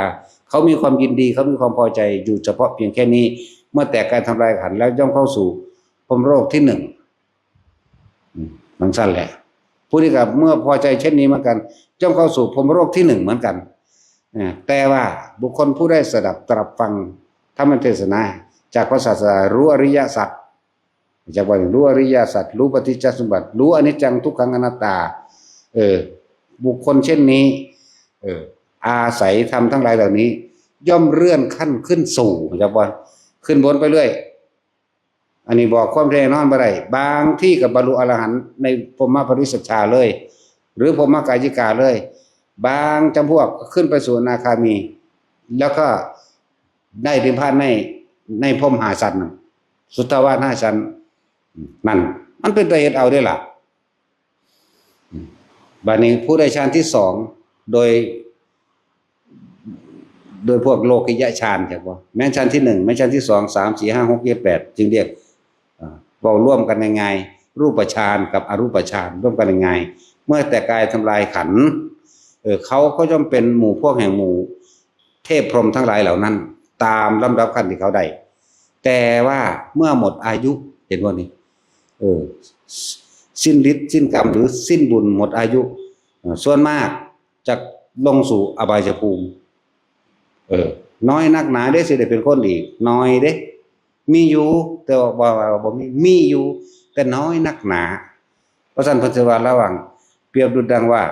เขามีความยินดี เขามีความพอใจอยู่เฉพาะเพียงแค่นี้ เมื่อแตกกายทำลายขันธ์แล้วย่อมเข้าสู่พรหมโลกที่หนึ่ง อืม มันสั้นแหละ ผู้นี้ก็เมื่อพอใจเช่นนี้เหมือนกัน ย่อมเข้าสู่พรหมโลกที่หนึ่งเหมือนกัน อ่า แต่ว่าบุคคลผู้ได้สดับตรับฟังธรรมเทศนาจากพระศาสดา รู้อริยสัจ จากว่ารู้อริยสัจ รู้ปฏิจจสมบัติ รู้อนิจจังทุกขังอนัตตา เออ บุคคลเช่นนี้ เออ อาศัยธรรมทั้งหลายเหล่านี้ ย่อมเลื่อนขั้นขึ้นสู่ จากว่าขึ้นบนไปเรื่อย อันนี้บอกความแน่นอนบ่ได้ บางที่ก็บรรลุอรหันต์ในพรหมปริศชาเลย หรือพรหมกายิกาเลย บางจำพวกก็ขึ้นไปสู่อนาคามี แล้วก็ได้นิพพานใน ในพรหมห้าชั้นนั่น สุทธาวาสห้าชั้นนั่น มันเป็นตาเฮ็ดเอาเด้ล่ะ บัดนี้ผู้ได้ฌานที่สอง โดย โดยพวกโลกิยะฌาน ใช่ปะ แม้นฌานที่หนึ่ง แม้นฌานที่สอง สาม สี่ ห้า หก เจ็ด แปด จึงเรียก อ่า เว้าร่วมกันง่ายๆ รูปฌานกับอรูปฌานร่วมกันง่ายๆ เมื่อแตกกายทำลายขันธ์ เออ เขาก็ย่อมเป็นหมู่พวกแห่งหมู่เทพพรหมทั้งหลายเหล่านั้น ตามลำดับขั้นที่เขาได้ แต่ว่าเมื่อหมดอายุ เห็นบ่นี่ เออ สิ้นฤทธิ์สิ้นกรรมหรือสิ้นบุญหมดอายุ เอ่อ ส่วนมากจะลงสู่อบายภูมิ เออ น้อยนักหนาเด้สิได้เป็นคนดี น้อยเด้ มีอยู่ แต่ว่าบ่ บ่ บ่มี มีอยู่ แต่น้อยนักหนา เพราะฉะนั้นเพิ่นสิว่าระหว่าง เปรียบดุจดังว่า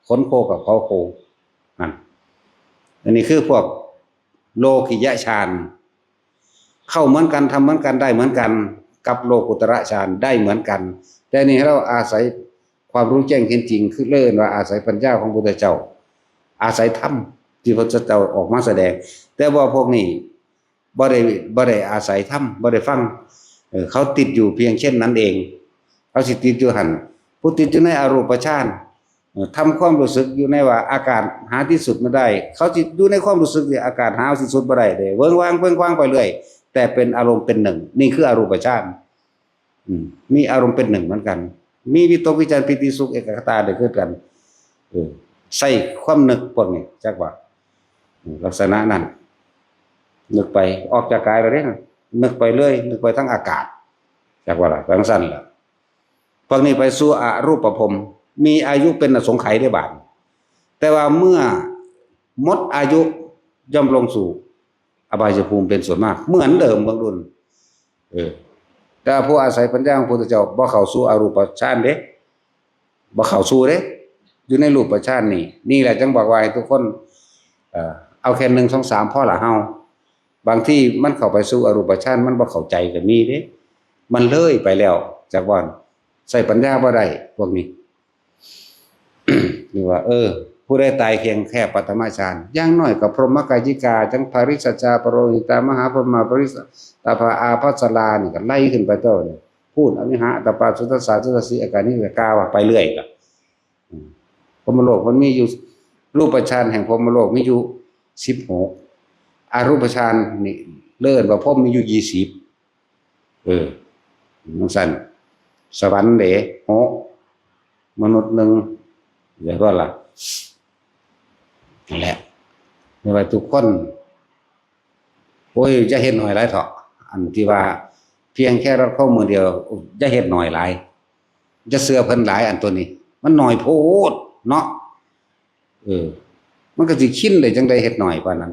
ขนโคกับเขาโค นั่น อันนี้คือพวกโลกิยะฌาน เข้าเหมือนกัน ทำเหมือนกัน ได้เหมือนกัน กับโลกุตระฌานได้เหมือนกัน แต่นี่เราอาศัยความรู้แจ้งเห็นจริง คือเรียกว่าอาศัยปัญญาของพุทธเจ้า อาศัยธรรมที่พระพุทธเจ้าออกมาแสดง แต่ว่าพวกนี้บ่ได้ บ่ได้อาศัยธรรม บ่ได้ฟัง เออ เขาติดอยู่เพียงเช่นนั้นเอง เขาสิติดอยู่หั่น ผู้ติดอยู่ในอรูปฌาน เอ่อ ทำความรู้สึกอยู่ในว่าอากาศหาที่สุดไม่ได้ เขาสิอยู่ในความรู้สึกที่อากาศหาที่สุดบ่ได้เด้ เวิ้งว้างเวิ้งคว้างไปเรื่อย แต่เป็นอารมณ์เป็นหนึ่ง นี่คืออรูปฌาน อืม มีอารมณ์เป็นหนึ่งเหมือนกัน มีวิตกวิจารปีติสุขเอกคตาได้คือกัน เออ ใส่ความนึกพวกนี้ จักว่า อืม ลักษณะนั้น นึกไป ออกจากกายแล้วเด้ นึกไปเรื่อย นึกไปทั้งอากาศ จักว่าล่ะ จังซั่นล่ะ พวกนี้ไปสู่อรูปพรหม มีอายุเป็นอสงไขยได้บาด แต่ว่าเมื่อหมดอายุย่อมลงสู่อบายภูมิเป็นส่วนมาก เหมือนเดิมเบิ่งดู เออ แต่ผู้อาศัยปัญญาของพระพุทธเจ้าบ่เข้าสู่อรูปฌานเด้ บ่เข้าสู่เด้ อยู่ในรูปฌานนี่ นี่แหละจังบอกว่าให้ทุกคน เอ่อ เอาแค่หนึ่ง สอง สาม พอละเฮา บางทีมันเข้าไปสู่อรูปฌาน มันบ่เข้าใจก็มีเด้ มันเลยไปแล้ว จากว่าใช้ปัญญาบ่ได้ พวกนี้ นี่ว่า เออ ผู้ใดตายเพียงแค่ปฐมฌาน อย่างน้อยก็พรหมกายิกา จั่งปริสจจา ปโรหิตา มหาพรหมา ปริสตาภา อาภัสรา นี่ก็ไล่ขึ้นไปเท่านี้ พูดอวิหะ อัตตปา สุทัสสา สุทัสสี อาการนี้ก็กล่าวไปเรื่อยล่ะ อืม พรหมโลกมันมีอยู่ รูปฌานแห่งพรหมโลกมีอยู่สิบหก อรูปฌานนี่เลิศว่าพรหมมีอยู่ยี่สิบ เออ จั่งซั้น สวรรค์เด้ หก มนุษย์หนึ่ง เดี๋ยวก่อนล่ะ นั่นแหละ ไม่ว่าทุกคน โอ้ย อย่าเฮ็ดน้อยหลายเถาะ อันที่ว่า เพียงแค่รัดข้อมือเดียว อย่าเฮ็ดน้อยหลาย อย่าเชื่อเพิ่นหลาย อันตัวนี้ มันน้อยโพดเนาะ เออ มันก็สิคิดได้จั่งใด๋ เฮ็ดน้อยปานนั้น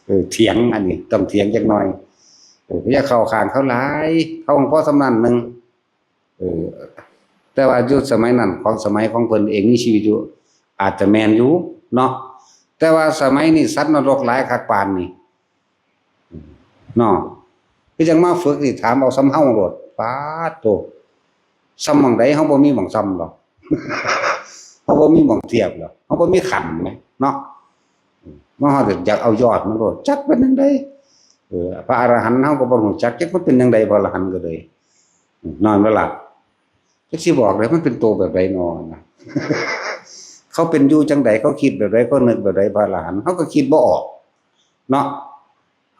เออ เถียง อันนี้ต้องเถียงจักหน่อย เออ อย่าเข้าข้างเขาหลาย เขาก็พอส่ำนั้นหนึ่ง เออ แต่ว่าอยู่สมัยนั้น ของสมัยของเพิ่นเองมีชีวิตอยู่ อาจจะแม่นอยู่เนาะ แต่ว่าสมัยนี้สัตว์นรกหลายคักปานนี้ เนาะ คือจั่งมาฝึกนี่ ถามเอาส่ำเฮาโลด ป๊าดโธ่ ส่ำหม่องใด๋ เฮาบ่มีหม่องส่ำดอก เฮาบ่มีหม่องเทียบดอก เฮาบ่มีขันแหมเนาะ มาฮอดอยากเอายอดมันโลด จักเป็นจั่งใด๋ เออ พระอรหันต์เฮาก็บ่ฮู้จัก จักมันเป็นจั่งใด๋ พระอรหันต์ก็เลย นอนบ่หลับ จักสิบอกเลยมันเป็นโตแบบใด๋น้อนะ เขาเป็นอยู่จั่งใด๋ เขาคิดแบบใด๋ เขานึกแบบใด๋ พระอรหันต์ เฮาก็คิดบ่ออก เนาะ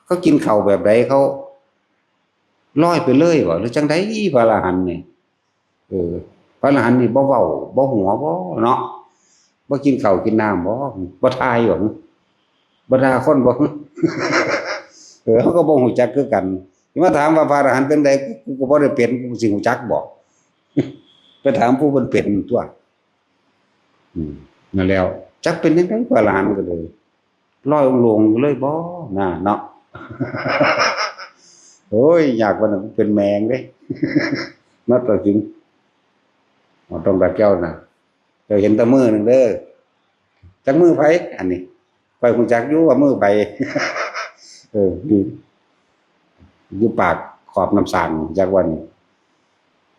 เขากินข้าวแบบใด๋ เขาลอยไปเลยบ่ หรือจั่งใด๋ พระอรหันต์นี่ เออ พระอรหันต์นี่บ่เว้า บ่หัวบ่เนาะ บ่กินข้าวกินน้ำบ่ บ่ถ่ายบ่ บ่ด่าคนบ่ เออ เฮาก็บ่ฮู้จักคือกัน สิมาถามว่าพระอรหันต์เป็นใด๋ กูก็บ่ได้เป็น กูสิฮู้จักบ่ ไปถามผู้เพิ่นเป็นตั๊ว อืม นั่นแล้ว จักเป็นจั่งใด๋ พระอรหันต์ก็เลย ลอยโล่งๆอยู่เลยบ่ น่าเนาะ โอ้ย ยากปานนั้น เป็นแมงเด้ นัดตัดสิน อ๋อ ต้องตาแก้วนะ เจ้าเห็นแต่มือหนึ่งเด้อ จักมือไผ อันนี้ ข้อยฮู้จักอยู่ว่ามือไผ เออ อยู่ อยู่ปากขอบน้ำสร้าง จักวัน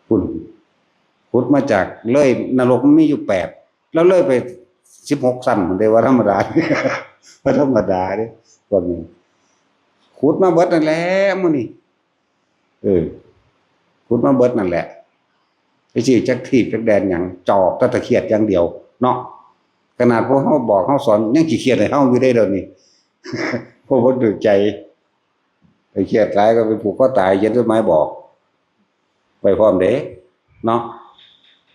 พุ้น ขุดมาจากเลย นรกมันมีอยู่แปด แล้วเลยไปสิบหกชั้นพุ้นเด้ ว่าธรรมดา ว่าธรรมดาเด้ พวกนี้ ขุดมาเบิดนั่นแหละ มื้อนี้ เออ ขุดมาเบิดนั่นแหละ ไปสิจักถีบจักแดนหยัง จอบแต่ตะเขียดอย่างเดียว เนาะ ขนาดพวกเฮาบอกเฮาสอน ยังขี้เขียดให้เฮาอยู่เด้ เดี๋ยวนี้ พวกบ่ถืกใจ ไปเครียดหลายก็ไปผูกคอตาย เขียนจดหมายบอก ไว้พร้อมเด้ เนาะ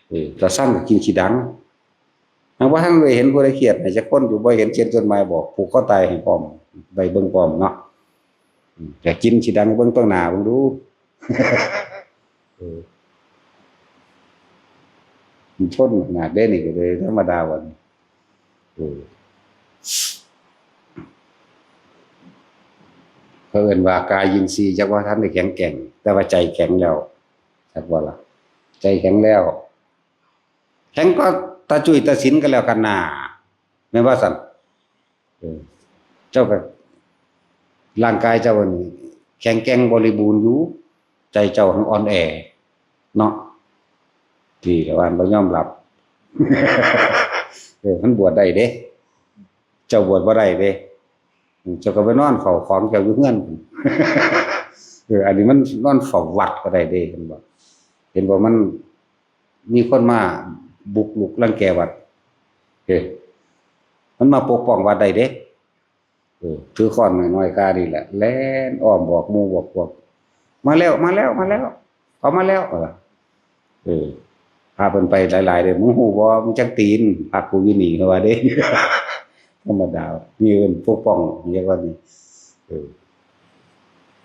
เออ ตาซังก็กินขี้ดัง หากว่าท่านได้เห็นผู้ใดเครียดให้จักคนอยู่ บ่เห็นเขียนจดหมายบอก ผูกคอตายให้พร้อม ไว้เบิ่งพร้อมเนาะ อืม แต่กินขี้ดังเบิ่งต่างหน้าเบิ่งดู เออ มันทนขนาดเด้นี่ ก็เลยธรรมดาวัน เออ เขาเอิ้นว่ากายินทรีย์จักว่าทันได้แข็งแกร่ง แต่ว่าใจแข็งแล้ว จักว่าล่ะ ใจแข็งแล้ว แข็งก็ตาจุ้ยตาสินก็แล้วกันนา แม่นว่าซั่น เออ เจ้าก็ ร่างกายเจ้านี่แข็งแกร่งบริบูรณ์อยู่ ใจเจ้าหั้นอ่อนแอ เนาะ ที่ละว่าบ่ยอมรับ เออ มันบวชได้เด้ เจ้าบวชบ่ได้เด้ เจ้าก็ไปนอนเฝ้าของเจ้าอยู่เฮือน เออ อันนี้มันนอนเฝ้าวัดก็ได้เด้ เห็นบ่ เห็นบ่ มันมีคนมาบุกรุกรังแกวัด เออ มันมาปกป้องวัดได้เด้ เออ ถือค้อนน้อยๆ กานี่แหละ แล่นอ้อมบอกหมู่บอกพวก "มาแล้ว มาแล้ว มาแล้ว เขามาแล้ว" ว่า เออ พาเพิ่นไปหลายๆ เด้อ "มึงฮู้บ่ มึงจักตีน พักกูอยู่นี่" เขาว่าเด้ ธรรมดา มีเอิ้นปกป้อง เรียกว่านี่ เออ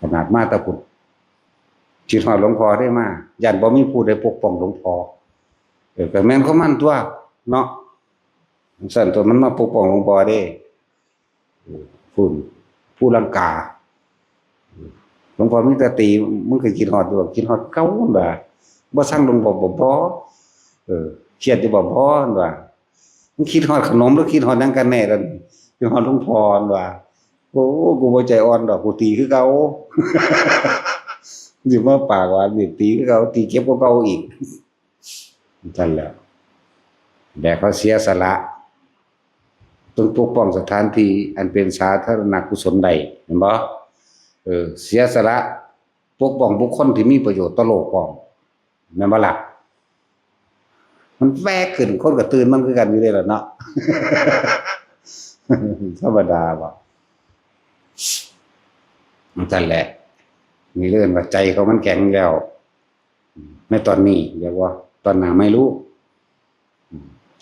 ขนาดมาแต่พุ้น คิดฮอดหลวงพ่อเด้มา ย้านบ่มีผู้ใดปกป้องหลวงพ่อ เออ ก็แม่นของมันตั๊ว เนาะ ซั่นตั๊ว มันมาปกป้องหลวงพ่อเด้ เออ พุ้น ภูลังกา หลวงพ่อมีแต่ตี มึงก็คิดฮอดอยู่ คิดฮอดเก่าหั่นว่า บ่ซังหลวงพ่อบ่ บ่ เออ เครียดอยู่บ่ บ่ หั่นว่า มึงคิดฮอดขนมหรือคิดฮอดหยังกันแน่ล่ะ คิดฮอดหลวงพ่อหั่นว่า โอ้ กูบ่ใจอ่อนดอก กูตีคือเก่า สิมาปากหวานนี่ ตีคือเก่า ตีเจ็บกว่าเก่าอีก นั่นแหละ แบบเขาเสียสละ ต้องปกป้องสถานที่อันเป็นสาธารณกุศลได้ เห็นบ่ เออ เสียสละปกป้องบุคคลที่มีประโยชน์ต่อโลกพร้อม แม่นบ่ล่ะ มันแวกขึ้น คนก็ตื่นมันคือกันอยู่เด้ล่ะเนาะ ธรรมดาบ่ นั่นแหละ นี่เรื่องว่าใจเขามันแข็งแล้ว ในตอนนี้เรียกว่า ตอนหน้าไม่รู้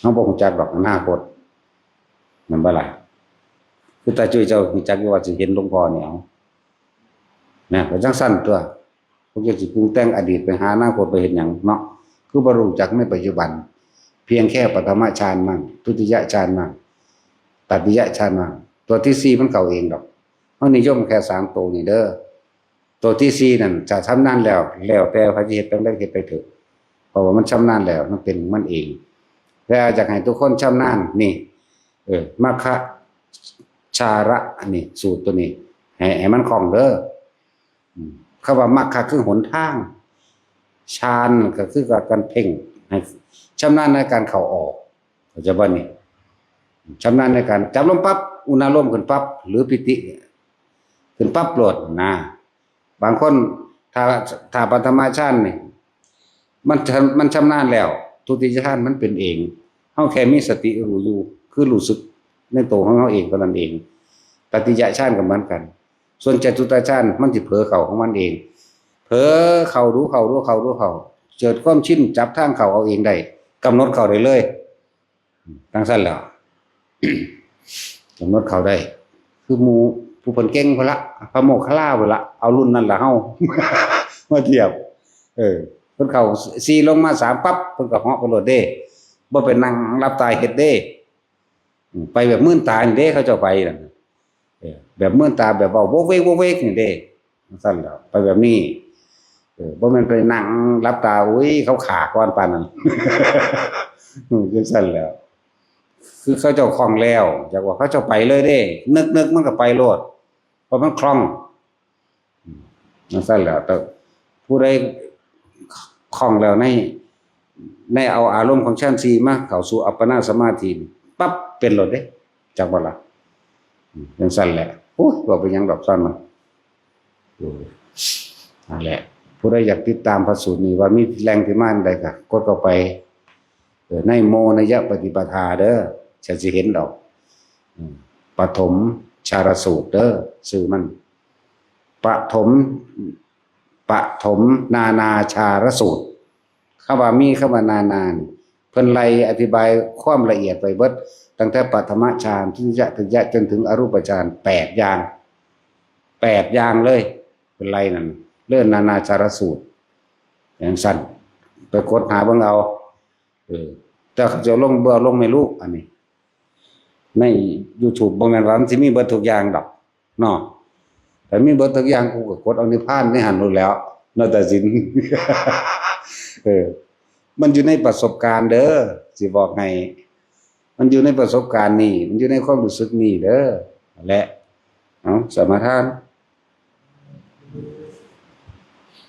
เฮาบ่ฮู้จักดอกอนาคต แม่นบ่ล่ะ คือตาจุ้ยเจ้าฮู้จักอยู่ว่าสิเห็นหลวงพ่อนี่ เอา นะ ก็จั่งซั่นตั๊ว พวกเจ้าสิปรุงแต่งอดีตไปหาอนาคตไปเฮ็ดหยังเนาะ คือบ่รู้จักในปัจจุบัน เพียงแค่ปฐมฌานมั่ง ทุติยฌานมั่ง ตติยฌานมั่ง ตัวที่สี่มันเข้าเองดอก เฮานิยมแค่สามตัวนี่เด้อ ตัวที่สี่นั่น ถ้าชำนาญแล้ว แล้วแต่ไผสิเฮ็ดจั่งใดเฮ็ดไปเถอะ เพราะว่ามันชำนาญแล้ว มันเป็นของมันเอง แต่อยากให้ทุกคนชำนาญนี่ เออ มัคคะชาระ อันนี้ สูตรตัวนี้ ให้ ให้มันคล่องเด้อ อืม คำว่ามัคคะคือหนทาง ฌานก็คือการเพ่ง ให้ชำนาญในการเข้าออก เข้าใจบ่นี่ ชำนาญในการจับลมปั๊บ อุณาโลมขึ้นปั๊บ หรือปีติขึ้นปั๊บโลดนะ บางคน ถ้า ถ้าปฐมฌานนี่ มันชำ มันชำนาญแล้ว ทุติยฌานมันเป็นเอง เฮาแค่มีสติรู้อยู่ คือรู้สึกในตัวของเฮาเองเท่านั้นเอง ตติยฌานก็เหมือนกัน ส่วนจตุตฌานมันสิเผลอเข้าของมันเอง เผลอเข้าดูเข้าดูเข้าดูเข้า เกิดความชินจับทางเข้าเอาเองได้ กำหนดเข้าได้เลย จั่งซั่นแหล้ว กำหนดเข้าได้ คือหมู่ผู้เพิ่นเก่งพุ้นละ พระโมคคัลลาพุ้นละ เอารุ่นนั้นล่ะเฮา มาเทียบ เออ เพิ่นเข้าสี่ลงมาสามปั๊บ เพิ่นก็เหาะไปโลดเด้ บ่ไปนั่งหลับตาเฮ็ดเด้ อืม ไปแบบมืนตานี่เด้ เขาเจ้าไปนั่น เออ แบบมืนตาแบบเว้าโวกเวกโวกเวกนี่เด้ จั่งซั่นแหล้ว ไปแบบนี้ เออ บ่แม่นไปนั่งหลับตา อุ้ย เขาฆ่าก่อนปานนั้น อืม จั่งซั่นแหล้ว คือเขาเจ้าคล่องแล้ว อยากว่าเขาเจ้าไปเลยเด้ นึกๆ มันก็ไปโลด เพราะมันคล่อง อืม จั่งซั่นแหล้ว แต่ผู้ใดคล่องแล้วใน ในเอาอารมณ์ของฌานสี่มาเข้าสู่อัปปนาสมาธินี่ ปั๊บ เป็นโลดเด้ จักบ่ล่ะ อืม จั่งซั่นแหละ โอ้ย บ่เป็นหยังดอกซ่อนมัน เออ นั่นแหละ ผู้ใดอยากติดตามพระสูตรนี่ว่ามีแหล่งที่มาอันใดก็กดเข้าไป เออ ในโมนยปฏิปทาเด้อ จะสิเห็นดอก อืม ปฐมฌารสูตรเด้อ ชื่อมัน ปฐม ปฐมนานาฌารสูตร คำว่ามีคำว่านานานี่ เพิ่นไล่อธิบายความละเอียดไปเบิด ตั้งแต่ปฐมฌาน ทุติย ตติย จนถึงอรูปฌาน แปดอย่าง แปดอย่างเลย เพิ่นไล่นั่น เรื่องนานาฌารสูตร จั่งซั่น ไปกดหาเบิ่งเอา เออ แต่เขาจะลง บ่ลงไม่รู้ อันนี้ ใน YouTube บ่แม่นว่ามันสิมีเบิดทุกอย่างดอก เนาะ แต่มีเบิดทุกอย่าง กูก็กดเอานิพพานในหั่นโลดแหล้ว เนาะ ตาสิน เออ มันอยู่ในประสบการณ์เด้อ สิบอกให้ มันอยู่ในประสบการณ์นี่ มันอยู่ในความรู้สึกนี่เด้อ และ เอา สมาทาน